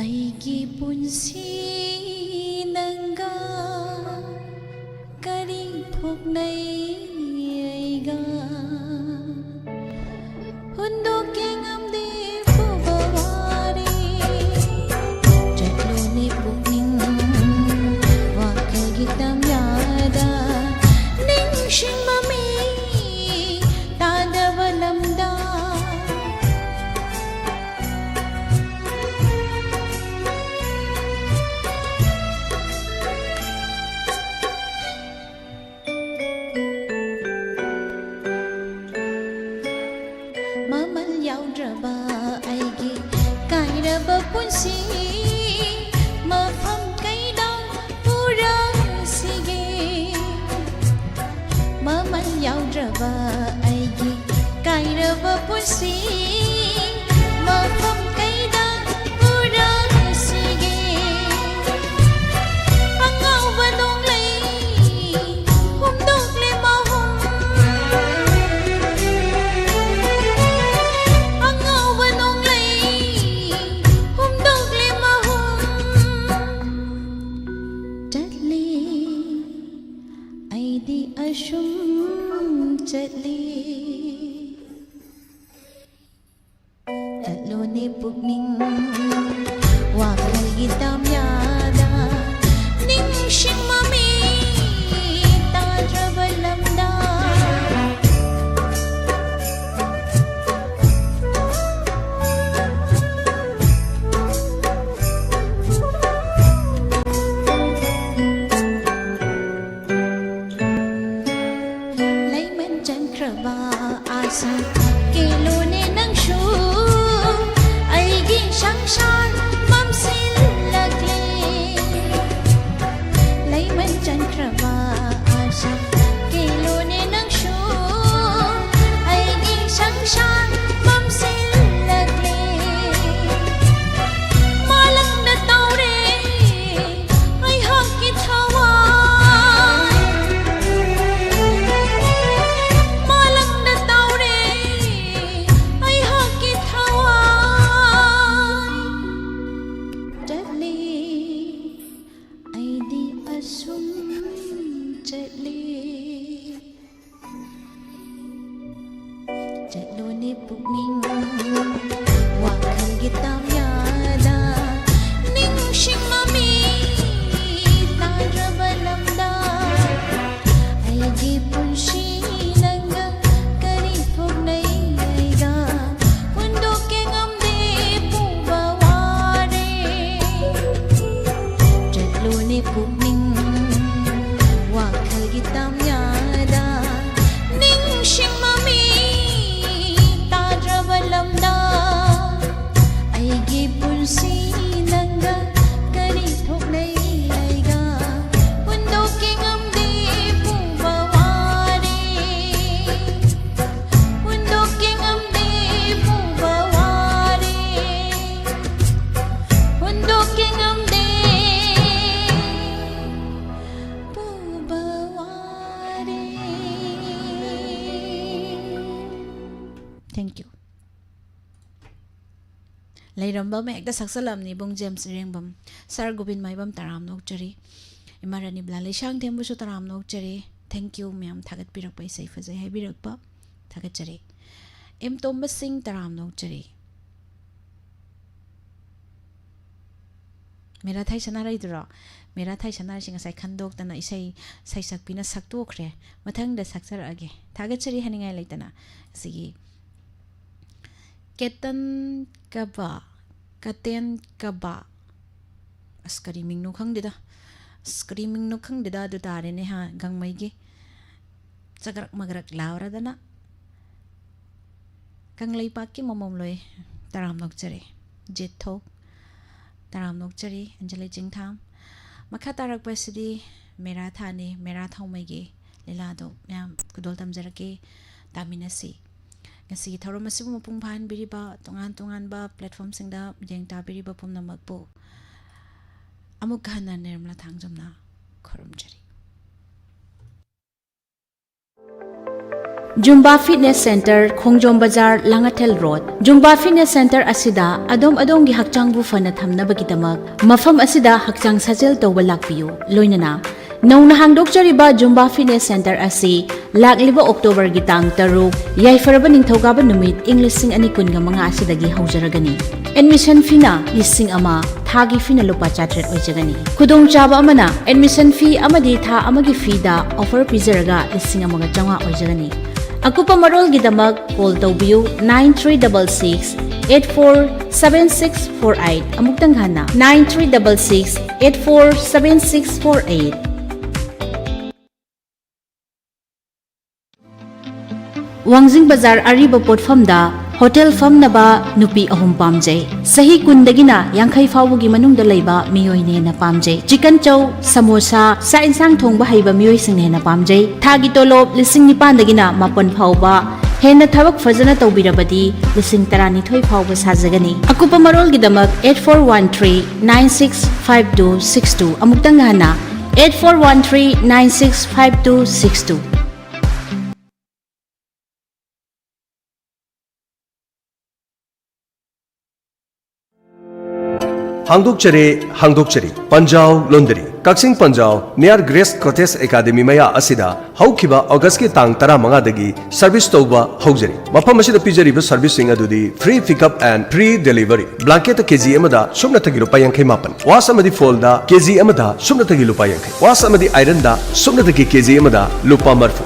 ꯑꯩꯒꯤ ꯄꯨꯟꯁꯤ ꯅꯪꯒ ꯀꯔꯤ ꯊꯣꯛꯅꯩ ꯑꯩꯒ? ꯍꯨꯟꯗꯣꯛꯀꯦ ꯉꯝꯗꯦ ꯄꯨꯕ ꯋꯥꯔꯤ꯫ ꯆꯠꯂꯨꯅꯦ ꯄꯨꯛꯅꯤꯡ ꯋꯥꯈꯜꯒꯤ ꯇꯝꯌꯥꯗ꯫ ꯅꯤꯡꯁꯤꯡꯕ ꯃꯤ ꯇꯥꯗꯕ ꯂꯝꯗ꯫ ꯁꯨꯝ ꯆꯠꯂꯤ꯫ ꯆꯠꯂꯣꯅꯦ ꯄꯨꯛꯅꯤꯡ ꯋꯥꯈꯜꯒꯤ ꯇꯥꯝꯌꯥꯗ, ꯅꯤꯡꯁꯤꯡ ꯃꯃꯤ ꯇꯥꯗ꯭ꯔꯕ ꯂꯝꯗ꯫ ꯂꯩꯃꯟ ꯆꯟꯈ꯭ꯔꯕ ꯑꯥꯁꯥ ꯀꯦꯜꯂꯣꯅꯦ ꯅꯪꯁꯨ, ꯑꯩꯒꯤ ꯁꯪꯁꯥꯔ ꯃꯝꯁꯤꯜꯂꯛꯂꯦ꯫ ꯂꯩꯃꯟ ꯆꯟꯈ꯭ꯔꯕ ꯑꯥꯁꯥ ꯀꯦꯜꯂꯣꯅꯦ ꯅꯪꯁꯨ, ꯑꯩꯒꯤ ꯁꯪꯁꯥꯔ ꯃꯝꯁꯤꯜꯂꯛꯂꯦ꯫ ꯃꯥꯂꯪꯗ ꯇꯧꯔꯦ ꯑꯩꯍꯥꯛꯀꯤ ꯊꯋꯥꯏ꯫ ꯃꯥꯂꯪꯗ ꯇꯧꯔꯦ ꯑꯩꯍꯥꯛꯀꯤ ꯊꯋꯥꯏ꯫ ꯆꯠꯂꯤ ꯑꯩꯗꯤ ꯑꯁꯨꯝ ꯆꯠꯂꯤ꯫ ꯆꯠꯂꯣꯅꯦ ꯄꯨꯛꯅꯤꯡ ꯋꯥꯈꯜꯒꯤ ꯇꯥꯝꯌꯥꯗ, ꯅꯤꯡꯁꯤꯡ ꯃꯃꯤ ꯇꯥꯗ꯭ꯔꯕ ꯂꯝꯗ꯫ ꯑꯩꯒꯤ ꯄꯨꯟꯁꯤ ꯅꯪꯒ ꯀꯔꯤ ꯊꯣꯛꯅꯩ ꯑꯩꯒ ꯍꯨꯟꯗꯣꯛꯀꯦ ꯉꯝꯗꯦ ꯄꯨꯕ ꯋꯥꯔꯦ꯫ ꯆꯠꯂꯣꯅꯦ ꯄꯨꯛꯅꯤꯡ ꯋꯥꯈꯜꯒꯤ ꯇꯥꯝꯌꯥꯗ, ꯅꯤꯡꯁꯤꯡ ꯃꯃꯤ ꯇꯥꯗ꯭ꯔꯕ ꯂꯝꯗ꯫ ꯑꯩꯒꯤ ꯄꯨꯟꯁꯤ ꯅꯪꯒ ꯀꯔꯤ ꯊꯣꯛꯅꯩ ꯑꯩꯒ ꯍꯨꯟꯗꯣꯛꯀꯦ ꯉꯝꯗꯦ ꯄꯨꯕ ꯋꯥꯔꯦ꯫ ꯍꯨꯟꯗꯣꯛꯀꯦ ꯉꯝꯗꯦ ꯄꯨꯕ ꯋꯥꯔꯦ꯫ ꯍꯨꯟꯗꯣꯛꯀꯦ ꯉꯝꯗꯦ ꯄꯨꯕ ꯋꯥꯔꯦ꯫ Thank you. ꯂꯩꯔꯝꯕ ꯑꯃ ꯍꯦꯛꯇ ꯁꯛꯆꯜꯂꯝꯅꯤ ꯏꯕꯨꯡ ꯖꯦꯝꯁ ꯏꯔꯦꯡꯕꯝ꯫ ꯁꯥꯔ ꯒꯣꯕꯤꯟ ꯃꯥꯏꯕꯝ ꯇꯔꯥꯝꯅ ꯑꯣꯛꯆꯔꯤ꯫ ꯏꯃꯥ ꯔꯥꯅꯤꯕꯂꯥ ꯂꯩꯁꯥꯡꯊꯦꯝꯕꯨꯁꯨ ꯇꯔꯥꯝꯅ ꯑꯣꯛꯆꯔꯤ꯫ Thank you ꯃꯌꯥꯝ, ꯊꯥꯒꯠꯄꯤꯔꯛꯄ, ꯏꯁꯩ ꯐꯖꯩ ꯍꯥꯏꯕꯤꯔꯛꯄ꯫ ꯊꯥꯒꯠꯆꯔꯤ꯫ ꯑꯦꯝ ꯇꯣꯝꯕ ꯁꯤꯡ, ꯇꯔꯥꯝ ꯅꯣꯛꯆꯔꯤ꯫ ꯃꯦꯔꯥ ꯊꯥꯏ ꯁꯅꯥꯔꯩꯗꯨꯔꯣ? ꯃꯦꯔꯥ ꯊꯥꯏ ꯁꯅꯥꯔꯩꯁꯤ ꯉꯁꯥꯏ ꯈꯟꯗꯣꯛꯇꯅ ꯏꯁꯩ ꯁꯩꯁꯛꯄꯤꯅ ꯁꯛꯇꯣꯛꯈ꯭ꯔꯦ꯫ ꯃꯊꯪꯗ ꯁꯛꯆꯔꯛꯑꯒꯦ꯫ ꯊꯥꯒꯠꯆꯔꯤ ꯍꯥꯏꯅꯤꯡꯉꯥꯏ ꯂꯩꯇꯅ꯫ ꯑꯁꯤꯒꯤ ꯀꯦꯇꯟ ꯀꯕꯥ, ꯀꯇꯦꯟ ꯀꯕꯥ꯫ ꯑꯁ, ꯀꯔꯤ ꯃꯤꯡꯅꯣ ꯈꯪꯗꯦꯗ꯫ ꯑꯁ, ꯀꯔꯤ ꯃꯤꯡꯅꯣ ꯈꯪꯗꯦꯗ꯫ ꯑꯗꯨ ꯇꯥꯔꯦꯅꯦ ꯍꯥ, ꯒꯥꯡꯃꯩꯒꯤ꯫ ꯆꯒ꯭ꯔꯛ ꯃꯒ꯭ꯔꯛ ꯂꯥꯎꯔꯗꯅ꯫ ꯀꯪꯂꯩꯄꯥꯛꯀꯤ ꯃꯃꯣꯝꯂꯣꯏ, ꯇꯔꯥꯝ ꯅꯣꯛꯆꯔꯤ꯫ ꯖꯦꯊꯣꯛ, ꯇꯔꯥꯝ ꯅꯣꯛꯆꯔꯤ꯫ ꯑꯟꯖꯂꯤ ꯆꯤꯡꯊꯥꯝ꯫ ꯃꯈꯥ ꯇꯥꯔꯛꯄꯁꯤꯗꯤ ꯃꯦꯔꯥ ꯊꯥꯅꯤ, ꯃꯦꯔꯥ ꯊꯥꯎꯃꯩꯒꯤ ꯂꯤꯂꯥꯗꯣ ꯃꯌꯥꯝ ꯈꯨꯗꯣꯜ ꯇꯝꯖꯔꯛꯀꯦ, ꯇꯥꯃꯤꯟꯅꯁꯤ꯫ ꯉꯁꯤꯒꯤ ꯊꯧꯔꯝ ꯑꯁꯤꯕꯨ ꯃꯄꯨꯡ ꯐꯥꯍꯟꯕꯤꯔꯤꯕ, ꯇꯣꯉꯥꯟ ꯇꯣꯉꯥꯟꯕ platformꯁꯤꯡꯗ ꯃꯤꯠꯌꯦꯡ ꯇꯥꯕꯤꯔꯤꯕ ꯄꯨꯝꯅꯃꯛꯄꯨ ꯑꯃꯨꯛ ꯍꯟꯅ ꯅꯤꯔꯃꯂꯥ ꯊꯥꯡꯖꯝꯅ ꯈꯨꯔꯨꯝꯖꯔꯤ꯫ ꯖꯨꯝꯕꯥ ꯐꯤꯠꯅꯦꯁ ꯁꯦꯟꯇꯔ, ꯈꯣꯡꯖꯣꯝ ꯕꯖꯥꯔ, Langathel road. Zumba fitness centre ꯑꯁꯤꯗ ꯑꯗꯣꯝ ꯑꯗꯣꯝꯒꯤ ꯍꯛꯆꯥꯡꯕꯨ ꯐꯅ ꯊꯝꯅꯕꯒꯤꯗꯃꯛ ꯃꯐꯝ ꯑꯁꯤꯗ ꯍꯛꯆꯥꯡ ꯁꯥꯖꯦꯜ ꯇꯧꯕ ꯂꯥꯛꯄꯤꯌꯨ꯫ ꯂꯣꯏꯅꯅ ꯅꯧꯅ ꯍꯥꯡꯗꯣꯛꯆꯔꯤꯕ ꯖꯨꯝꯕꯥ ꯐꯤꯠꯅꯦꯁ ꯁꯦꯟꯇꯔ ꯑꯁꯤ ꯂꯥꯛꯂꯤꯕ ꯑꯣꯛꯇꯣꯕꯔꯒꯤ ꯇꯥꯡ ꯇꯔꯨꯛ, ꯌꯥꯏꯐꯔꯕ ꯅꯤꯡꯊꯧꯀꯥꯕ ꯅꯨꯃꯤꯠ, ꯏꯪ ꯂꯤꯁꯤꯡ ꯑꯅꯤ ꯀꯨꯟꯒ ꯃꯉꯥ ꯑꯁꯤꯗꯒꯤ ꯍꯧꯖꯔꯒꯅꯤ꯫ ꯑꯦꯗꯃꯤꯁꯟ ꯐꯤꯅ ꯂꯤꯁꯤꯡ ꯑꯃ, ꯊꯥꯒꯤ ꯐꯤꯅ ꯂꯨꯄꯥ ꯆꯥꯇ꯭ꯔꯦꯠ ꯑꯣꯏꯖꯒꯅꯤ꯫ ꯈꯨꯗꯣꯡꯆꯥꯕ ꯑꯃꯅ, ꯑꯦꯗꯃꯤꯁꯟ ꯐꯤ ꯑꯃꯗꯤ ꯊꯥ ꯑꯃꯒꯤ ꯐꯤꯗ ꯑꯣꯐꯔ ꯄꯤꯖꯔꯒ ꯂꯤꯁꯤꯡ ꯑꯃꯒ ꯆꯥꯝꯃꯉꯥ ꯑꯣꯏꯖꯒꯅꯤ꯫ ꯑꯀꯨꯞꯄ ꯃꯔꯣꯜꯒꯤꯗꯃꯛ ꯀꯣꯜ ꯇꯧꯕꯤꯌꯨ, nine three double six eight four seven six four eight꯫ ꯑꯃꯨꯛꯇꯪ ꯍꯟꯅ, nine three double six eight four seven six four eight꯫ ꯋꯥꯡꯖꯤꯡ ꯕꯖꯥꯔ ꯑꯔꯤꯕ ꯄꯣꯠꯐꯝꯗ ꯍꯣꯇꯦꯜ ꯐꯝꯅꯕ ꯅꯨꯄꯤ ꯑꯍꯨꯝ ꯄꯥꯝꯖꯩ꯫ ꯆꯍꯤ ꯀꯨꯟꯗꯒꯤꯅ ꯌꯥꯡꯈꯩ ꯐꯥꯎꯕꯒꯤ ꯃꯅꯨꯡꯗ ꯂꯩꯕ ꯃꯤꯑꯣꯏꯅ ꯍꯦꯟꯅ ꯄꯥꯝꯖꯩ꯫ ꯆꯤꯀꯟ ꯆꯧ, ꯁꯃꯣꯁꯥ, ꯆꯥꯛ ꯏꯟꯁꯥꯡ ꯊꯣꯡꯕ ꯍꯩꯕ ꯃꯤꯑꯣꯏꯁꯤꯡꯅ ꯍꯦꯟꯅ ꯄꯥꯝꯖꯩ꯫ ꯊꯥꯒꯤ ꯇꯣꯂꯣꯞ ꯂꯤꯁꯤꯡ ꯅꯤꯄꯥꯟꯗꯒꯤꯅ ꯃꯥꯄꯟ ꯐꯥꯎꯕ꯫ ꯍꯦꯟꯅ ꯊꯕꯛ ꯐꯖꯅ ꯇꯧꯕꯤꯔꯕꯗꯤ ꯂꯤꯁꯤꯡ ꯇꯔꯥꯅꯤꯊꯣꯏ ꯐꯥꯎꯕ ꯁꯥꯖꯒꯅꯤ꯫ ꯑꯀꯨꯞꯄ ꯃꯔꯣꯜꯒꯤꯗꯃꯛ eight four one three nine six five two six two꯫ ꯑꯃꯨꯛꯇꯪ ꯍꯟꯅ, eight four one three nine six five two six two꯫ ꯍꯥꯡꯗꯣꯛꯆꯔꯤ, ꯍꯥꯡꯗꯣꯛꯆꯔꯤ꯫ ꯄꯟꯖꯥꯎ laundry, ꯀꯛꯆꯤꯡ ꯄꯟꯖꯥꯎ, near Grace Cottage Academy ꯃꯌꯥ ꯑꯁꯤꯗ ꯍꯧꯈꯤꯕ ꯑꯣꯒꯁꯀꯤ ꯇꯥꯡ ꯇꯔꯥꯃꯉꯥꯗꯒꯤ service ꯇꯧꯕ ꯍꯧꯖꯔꯤ꯫ ꯃꯐꯝ ꯑꯁꯤꯗ ꯄꯤꯖꯔꯤꯕ serviceꯁꯤꯡ ꯑꯗꯨꯗꯤ free pickup and free delivery, blanket KG ꯑꯃꯗ ꯁꯨꯞꯅꯇꯒꯤ ꯂꯨꯄꯥ ꯌꯥꯡꯈꯩ ꯃꯥꯄꯟ, wash ꯑꯃꯗꯤ foldꯗ KG ꯑꯃꯗ ꯁꯨꯞꯅꯇꯒꯤ ꯂꯨꯄꯥ ꯌꯥꯡꯈꯩ, wash ꯑꯃꯗꯤ ironꯗ ꯁꯨꯞꯅꯇꯒꯤ KG ꯑꯃꯗ ꯂꯨꯄꯥ ꯃꯔꯤꯐꯨ,